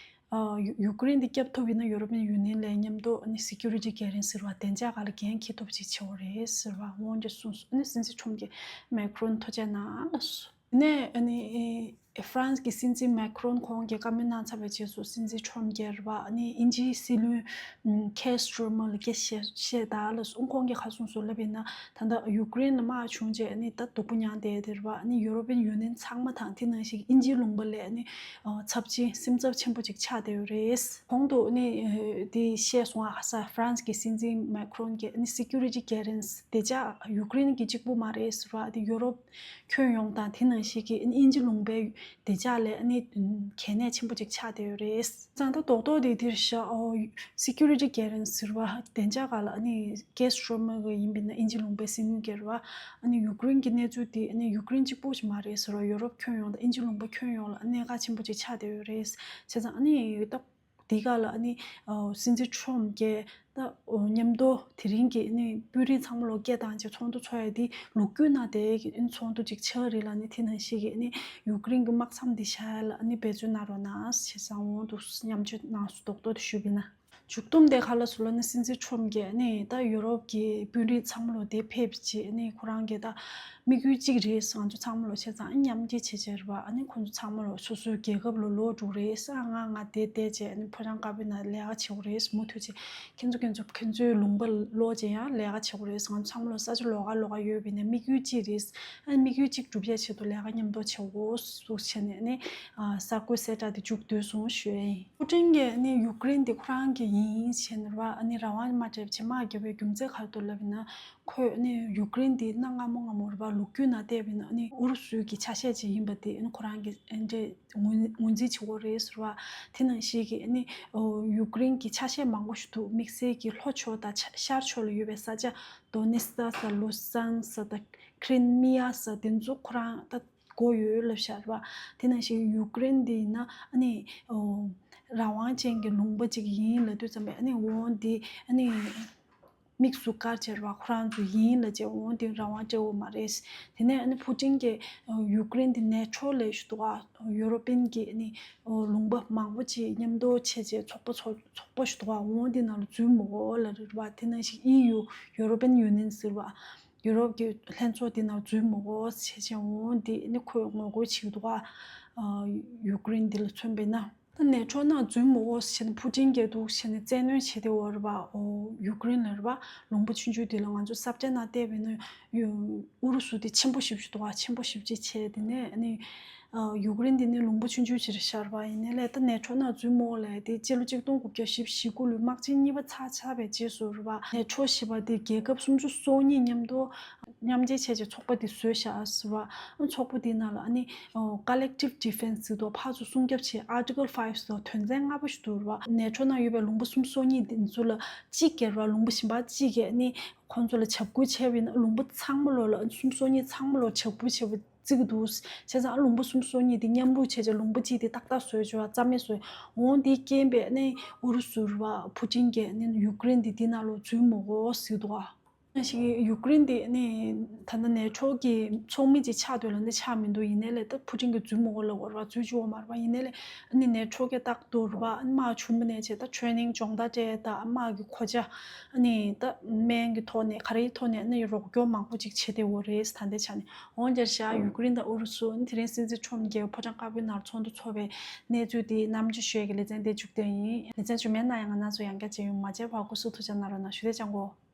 ཨ་ཡུ་ཡུཀ་རེན་འདི་སྐྱོབ་ཐུབ་ཡིན་ན་ཡུ་རོ་པིན་ཡུ་ནི་ཡན་ལ་མཉམ་དུ་ནི་སི་ཀུ་རི་ཊི་གྷེ་རན་ཟེར་བ། བདེ་འཇགས་སྒང་ལ་འགན་འཁྱེར་ཐུབ་ཅིག་བྱེད་དགོས་རེད་ཟེར་བ་འོང་གི་གསུངས་སོང་། ནི་སྲིད་འཛིན་ཁྲོམ་གྱིས་མེ་ཁི་རོན་ཐུགས་རྗེ་གནང་ལབ་སོང་། ནས་ཨ་ནི་ཨེ་ཧྥ་རན་སི་གི་སྲིད་འཛིན་མེ་ཁི་རོན་ཁོང་གིས་བཀའ་མོལ་གནང་ཚར་བའི་རྗེས་སུ་སྲིད་འཛིན་ཁྲོམ་གྱིས་རེད་བ། ཨ་ནི་དབྱིན་ཇིའི་སྲིད་བློན་ཁེར་སི་ཊར་མར་ལ་སྐད་བཤད་བཤད་དང་ལབ་སོང་། ཁོང་གིས་ག་གསུངས་སོང་ལབ་ཡིན་ན། ད་ལྟ་ཡུཀ་རེན་ལ་དམག་བྱུང་རྗེས་ཨ་ནི་ད་སྡུག་པོ་མྱངས་བསྡད་དེ་རེད་བ། ཨ་ནི་ཡུ་རོ་པིན་ཡུ་ནི་ཡན་ཚང་མ་དང་དེ་ནང་བཞིན་དབྱིན་ཇིའི་ལུང་པ་ལ་ཨ་ནི་ཚབས་ཆེན་སེམས་འཚབ་ཆེན་པོ་ཅིག་ཆགས་བསྡད་ཡོད་རེད། གོང་དུ་ཨ་ནི་དེ་བཤད་སོང་ཨ། ཧ་ས་ཧྥ་རན་སི་གི་སྲིད་འཛིན་མེ་ཁི་རོན་གྱིས་ཨ་ནི་སི་ཀུ་རི་ཊི་གྷེ་རན་སི་བདེ་འཇགས་ཡུཀ་རེན་གྱི་གཅིག་པུ་མ་རེད་ཟེར་བ། དེ་ཡུ་རོབ་ཁྱོན་ཡོངས་དང་དེ་ནང་བཞིན་གྱི་དབྱིན་ཇི་ལུང་པའི་བདེ་འཇགས་ལ་ཨ་ནི་གལ་གནད་ཆེན་པོ་ཅིག་ཆགས་བསྡད་ཡོད་རེད། ཙང་ད་རྡོག་རྡོག་དེ་འདིར་བཞག་ཨོ། སི་ཀུ་རི་ཊི་གྷེ་རན་སི་ཟེར་བ་བདེ་འཇགས་སྒང་ལ་ཨ་ནི་ཁེར་སི་ཊར་མར་གྱིས་ཡིན་པ་ཡིན་ན། དབྱིན་ཇི་ལུང་པའི་སྲིད་བློན་གྱིས་རེད་བ། ཨ་ནི་ཡུཀ་རེན་གྱི་གནས་ཚུལ་དེ་ཨ་ནི་ཡུཀ་རེན་གཅིག་པུ་ཞིག་མ་རེད་ཟེར་བ། ཡུ་རོབ་ཁྱོན་ཡོངས་དང་དབྱིན་ཇི་ལུང་པ་ཁྱོན་ཡོངས་ལ་གནད་འགག་ཆེན་པོ་ཅིག་ཆགས་བསྡད་ཡོད་རེད། བྱས་ཙང་ཨ་ནི་ད། འདི་ག་ལ་ཨ་ནི་ཨོ་སྲིད་འཛིན་ཁྲོམ་གྱིས་ད་ཨོ་མཉམ་དུ་དེ་རིང་གི་ཨ་ནི་དཔོན་རིགས་ཚང་མ་ལོག་སྐད་བཏང་བྱས་ཚོགས་འདུ་ཚོགས་ཡ་འདི་ལོ་རྒྱུས་ནང་བསྡད་ཡ་གི་ཨ་ནི་ཚོགས་འདུ་ཅིག་ཆགས་རེད་ལབ་ནི། དེ་ནང་བཞིན་གྱི་ཨ་ནི་ཡུཀ་རེན་གྱི་དམག་མཚམས་འདི་བཞག་ཡ་ལ་ཨ་ནི་འབད་བརྩོན་གནང་རོགས་གནང་ཞེས་བཟང་བོ་འདུག་མཉམ་སྤྱོད་གནང་སོང་། རྡོག་རྡོག་དེ་ཞུས་པ་ཡིན་ན། མཇུག་སྡོམ་དེ་ག་ལ་སོང་ལབ་ན། སྲིད་འཛིན་ཁྲོམ་གྱིས་ཨ་ནི་ད་ཡུ་རོབ་ཀྱི་དཔོན་རིགས་ཚང་མ་ལོག་དེ་ཕེབས་བྱས་ཨ་ནི་ཁོ་རང་གིས་ད་དམིགས་ཡུལ་གཅིག་རེད། ང་ཚོ་ཚང་མ་ལོག་བྱས་ཙང་མཉམ་སྐྱེད་བྱེད་བྱས་རེད་བ། ཨ་ནི་ཁོ་ཚོ་ཚང་མ་ལོག་སོ་སོའི་རྒྱལ་ཁབ་ལ་ལོག་འགྲོ་རེད། ཨ་ང་ང་དེ་བསྡད་བྱས་ཨ་ནི་ཕོ་བྲང་དཀར་པོའི་ནང་ལས་ཀ་བྱེད་དགོས་རེད། མུ་མཐུད་བྱས་ཁྱེད་ཚོ་ཁྱེད་ཚོ་ཁྱེད་ཚོའི་ལུང་པ་ལོག་བྱས་ཡང་ལས་ཀ་བྱེད་དགོས་རེད། ང་ཚོ་ཚང་མ་ལོག་ས་ཆ་ལོགས་ཀ་ལོགས་ཀ་ཡོད་པ་ཡིན་ན་དམིགས་ཡུལ་གཅིག་རེད། ཨ་ནི་དམིགས་ཡུལ་གཅིག་སྒྲུབ་ཡ་ཆེད་དུ་ལས་ཀ་མཉམ་དུ་བྱེད་དགོས་ཟེར་བྱས་ནས་ཨ་ནི་གསར་འགོད་གསལ་བསྒྲགས་དེ་མཇུག་བསྡུས་སོང་ཞུ་ཡ་ཡིན། ཕུ་ཀྲིན་གྱིས་ནི་ཡུཀ་རེན་འདི་ཁོ་རང་གི་ཡིན་ཞེས་ནས་ར། ཨ་ནི་རང་དབང་མ་སྤྲད་བྱས་དམག་རྒྱབ་པའི་རྒྱུ་མཚན་ག་རེ་འདུག་ལབ་ཡིན་ན། ཁོས་ནི་ཡུཀ་རེན་འདི་གནའ་སྔ་མོ་སྔ་མོ་ར་ལོ་རྒྱུས་ནང་བལྟས་པ་ཡིན་ན་ནི་ཨུ་རུ་སུའི་གི་ཆ་ཤས་ཅིག་ཡིན་པ་དེ་ནི་ཁོ་རང་གི་འདྲ་ངོས་ངོས་འཛིན་བྱེད་དགོས་རེད་ཟེར་བ། དེ་ནང་བཞིན་གྱི་ནི་ཡུཀ་རེན་གྱི་ཆ་ཤས་མང་པོ་ཞིག་འདུག་དམིགས་བསལ་གྱི་ལྷོ་ཕྱོགས་དང་ཤར་ཕྱོགས་ལ་ཡོད་པའི་ས་ཆ། དོ་ནེ་སི་ཀ་ཟེར། ལུ་སན་ཟེར་དང་ཁི་རི་མི་ཡ་ཟེར། དེ་ཚོ་ཁོ་རང་ད་དགོས་ཡོད་ལབ་བཞག་རེད་བ། དེ་ནང་བཞིན་ཡུཀ་རེན་འདི་ཡིན་ན་ཨ་ནི་ཨོ་རང་དབང་ཅན་གྱི་ལུང་པ་ཅིག་ཡིན་ལབ་དུས་ཙམ་པས་ཨ་ནི་འོ་འདི་ཨ་ནི་དམིགས་སུ་བཀར་བྱས་རེད་བ། ཁོ་རང་ཚོ་ཡིན་ལབ་བྱས་འོ་འདི་རང་དབང་སྤྲད་ཡོད་མ་རེད། དེ་ནས་ཨ་ནི་ཕུ་ཀྲིན་གྱིས་ཡུཀ་རེན་འདི་ནེ་ཊོ་ལབ་ཞིག་འདུག་ག་ཡུ་རོ་པིན་གྱི་ཨ་ནི་ལུང་པ་མང་པོ་ཅིག་མཉམ་དུ་བྱས་བྱས་ཚོགས་པ་ཚོགས་ཚོགས་པ་ཞིག་འདུག་ག་འོ་འདི་ནང་ལ་འཛུལ་མི་དགོས་ལབ་རེད་བ། དེ་ནང་བཞིན་ཨི་ཡུ་ཡུ་རོ་པིན་ཡུ་ནི་ཡན་ཟེར་བ། ཡུ་རོབ་ཀྱི་ལྷན་ཚོགས་འདི་ནང་འཛུལ་མི་དགོས་ཟེར་བྱས་འོང་། འདི་ནི་ཁོས་ངོ་རྒོལ་བྱེད་ཀྱི་འདུག་ག་ཡུཀ་རེན་འདི་ལ་མཚོན་པས་ན། ད་ནེ་ཊོ་ནང་འཛུལ་མི་དགོས་ཟེར་བྱས་ནས་ཕུ་ཀྲིན་གྱིས་འདུག་བྱས་ནས་བཙན་གནོན་བྱས་ཏེ་འོ་རེད་བ། ཨོ་ཡུཀ་རེན་ལ་རེད་བ། ལུང་པ་ཆུང་ཆུང་འདི་ལ་ང་ཚོ་ས་བཀྲའི་ནང་བལྟས་པས་ན་ཡུ་ཨུ་རུ་སུ་དེ་ཆེན་པོ་ཞེ་པོ་ཅིག་འདུག་ག་ཆེན་པོ་ཞེ་པོ་ཅིག་བྱས། དེ་ནས་ཨ་ནི། ཡུཀ་རེན་འདི་ནི་ལུང་པ་ཆུང་ཆུང་ཞིག་རེད་ཤག་རེད་བ། ཡིན་ནའི་ལས་ད་ནེ་ཊོ་ནང་འཛུལ་མི་དགོས་ལབ་དེ་སྤྱི་ལོ་གཅིག་སྟོང་དགུ་བརྒྱ་བཞི་བཅུ་ཞེ་དགུ་ལོའི་དམག་ཆེན་གཉིས་པ་ཚར་ཚར་བའི་རྗེས་སུ་རེད་བ། ནེ་ཊོ་ཞེས་པ་དེ་རྒྱལ་ཁབ་སུམ་ཅུ་སོ་གཉིས་མཉམ་དུ་ མཉམ་འབྲེལ་བྱས་བྱས་ཚོགས་པ་འདི་བཟོས་བཞག་ཟེར་བ། ཨ་ཚོགས་པ་འདི་ནང་ལ་ཨ་ནི་ཨོ་collective defence ཟེར་དུས་ཕར་ཚུར་སྲུང་སྐྱོབ་བྱེད། Article five ཟེར་དུས་དོན་ཚན་ལྔ་པ་ཞིག་འདུག་རེད་བ། ནེ་ཊོ་ནང་ཡོད་པའི་ལུང་པ་སུམ་ཅུ་སོ་གཉིས་འདི་ཚོ་ལ་གཅིག་གིས་རེད་བ། ལུང་པ་གཞན་པ་གཅིག་གིས་ཨ་ནི་ཁོང་ཚོ་ལ་འཇབ་རྒོལ་བྱས་པ་ཡིན་ན། ལུང་པ་ཚང་མ་ལོ་ལ་སུམ་ཅུ་སོ་གཉིས་ཚང་མ་ལོ་འཇབ་རྒོལ་བྱས་པ་བརྩི་གི་འདུག་བྱས་ཙང་ཨ་ལུང་པ་སུམ་ཅུ་སོ་གཉིས་འདི་མཉམ་རུབ་བྱས་བྱས་ལུང་པ་གཅིག་འདི་ཏག་ཏག་བཟོས་བྱས་བ། རྩ་མེད་བཟོས། འོ་འདིའི་རྐྱེན་པས་ཨ་ནི་ཨུ་རུ་སུ་རེད་བ། ཕུ་ཊིན་གྱིས་ཨ་ནི་ཡུཀ་རེན་འདི་འདི་ནང་ལོ་འཛུལ་མི་དགོས་ཟེར་འདུག་ཨ། ཞིག་ཡུཀ་རེན་དེ་ནི་ད་ལྟ་ནེ་ཊོ་གི་ཚོགས་མི་ཅིག་ཆགས་འདོད་ལ་ནི་ཆགས་མི་འདུག་ཡིན་ནའི་ལས་ད་ཕུ་ཊིན་གྱིས་འཛུལ་མི་དགོས་ལབ་དགོས་རེད་བ། འཛུལ་བཅུག་དགོས་མ་རེད་བ། ཡིན་ནའི་ལས་ཨ་ནི་ནེ་ཊོ་གིས་རྟག་ཏུ་རེད་བ། ཨ་ནི་དམག་ཆུང་མ་ནས་བྱས་ད་ཊེ་རེ་ནིང་སྦྱོང་བརྡར་སྤྲད། ད་དམག་གི་གོ་ཆ་ཨ་ནི་ད་སྨན་གྱི་ཐོག་ནས་ག་རེའི་ཐོག་ནས་ཨ་ནི་རོགས་སྐྱོར་མང་པོ་ཅིག་བྱེད་བསྡད་ཡོད་རེད། ད་ལྟའི་ཆ་ནས། འོན་ཀྱང་བཞག་ཡུཀ་རེན་དང་ཨུ་རུ་སུ་ཨ་ནི་དེ་རིང་སྲིད་འཛིན་ཊམ་གྱིས་ཕོ་བྲང་དཀར་པོའི་ནང་ཚོགས་འདུ་ཚོགས་པའི་གནས་ཚུལ་དེ་ནམ་རྒྱུན་ཞུ་ཡས་ཀྱི་ལེ་ཚན་དེ་མཇུག་སྡོད་ཡིན། ལེ་ཚན་རྗེས་མའི་ནང་ཡང་ང་རང་ཚོ་ཡང་བསྐྱར་མཇལ་ཡོང་། མ་མཇལ་བར་སྐུ་གཟུགས་ཐུགས་ཅག་གནང་རོགས་གནང་ཞུ། བདེ་ལེགས་ཅན་གོ།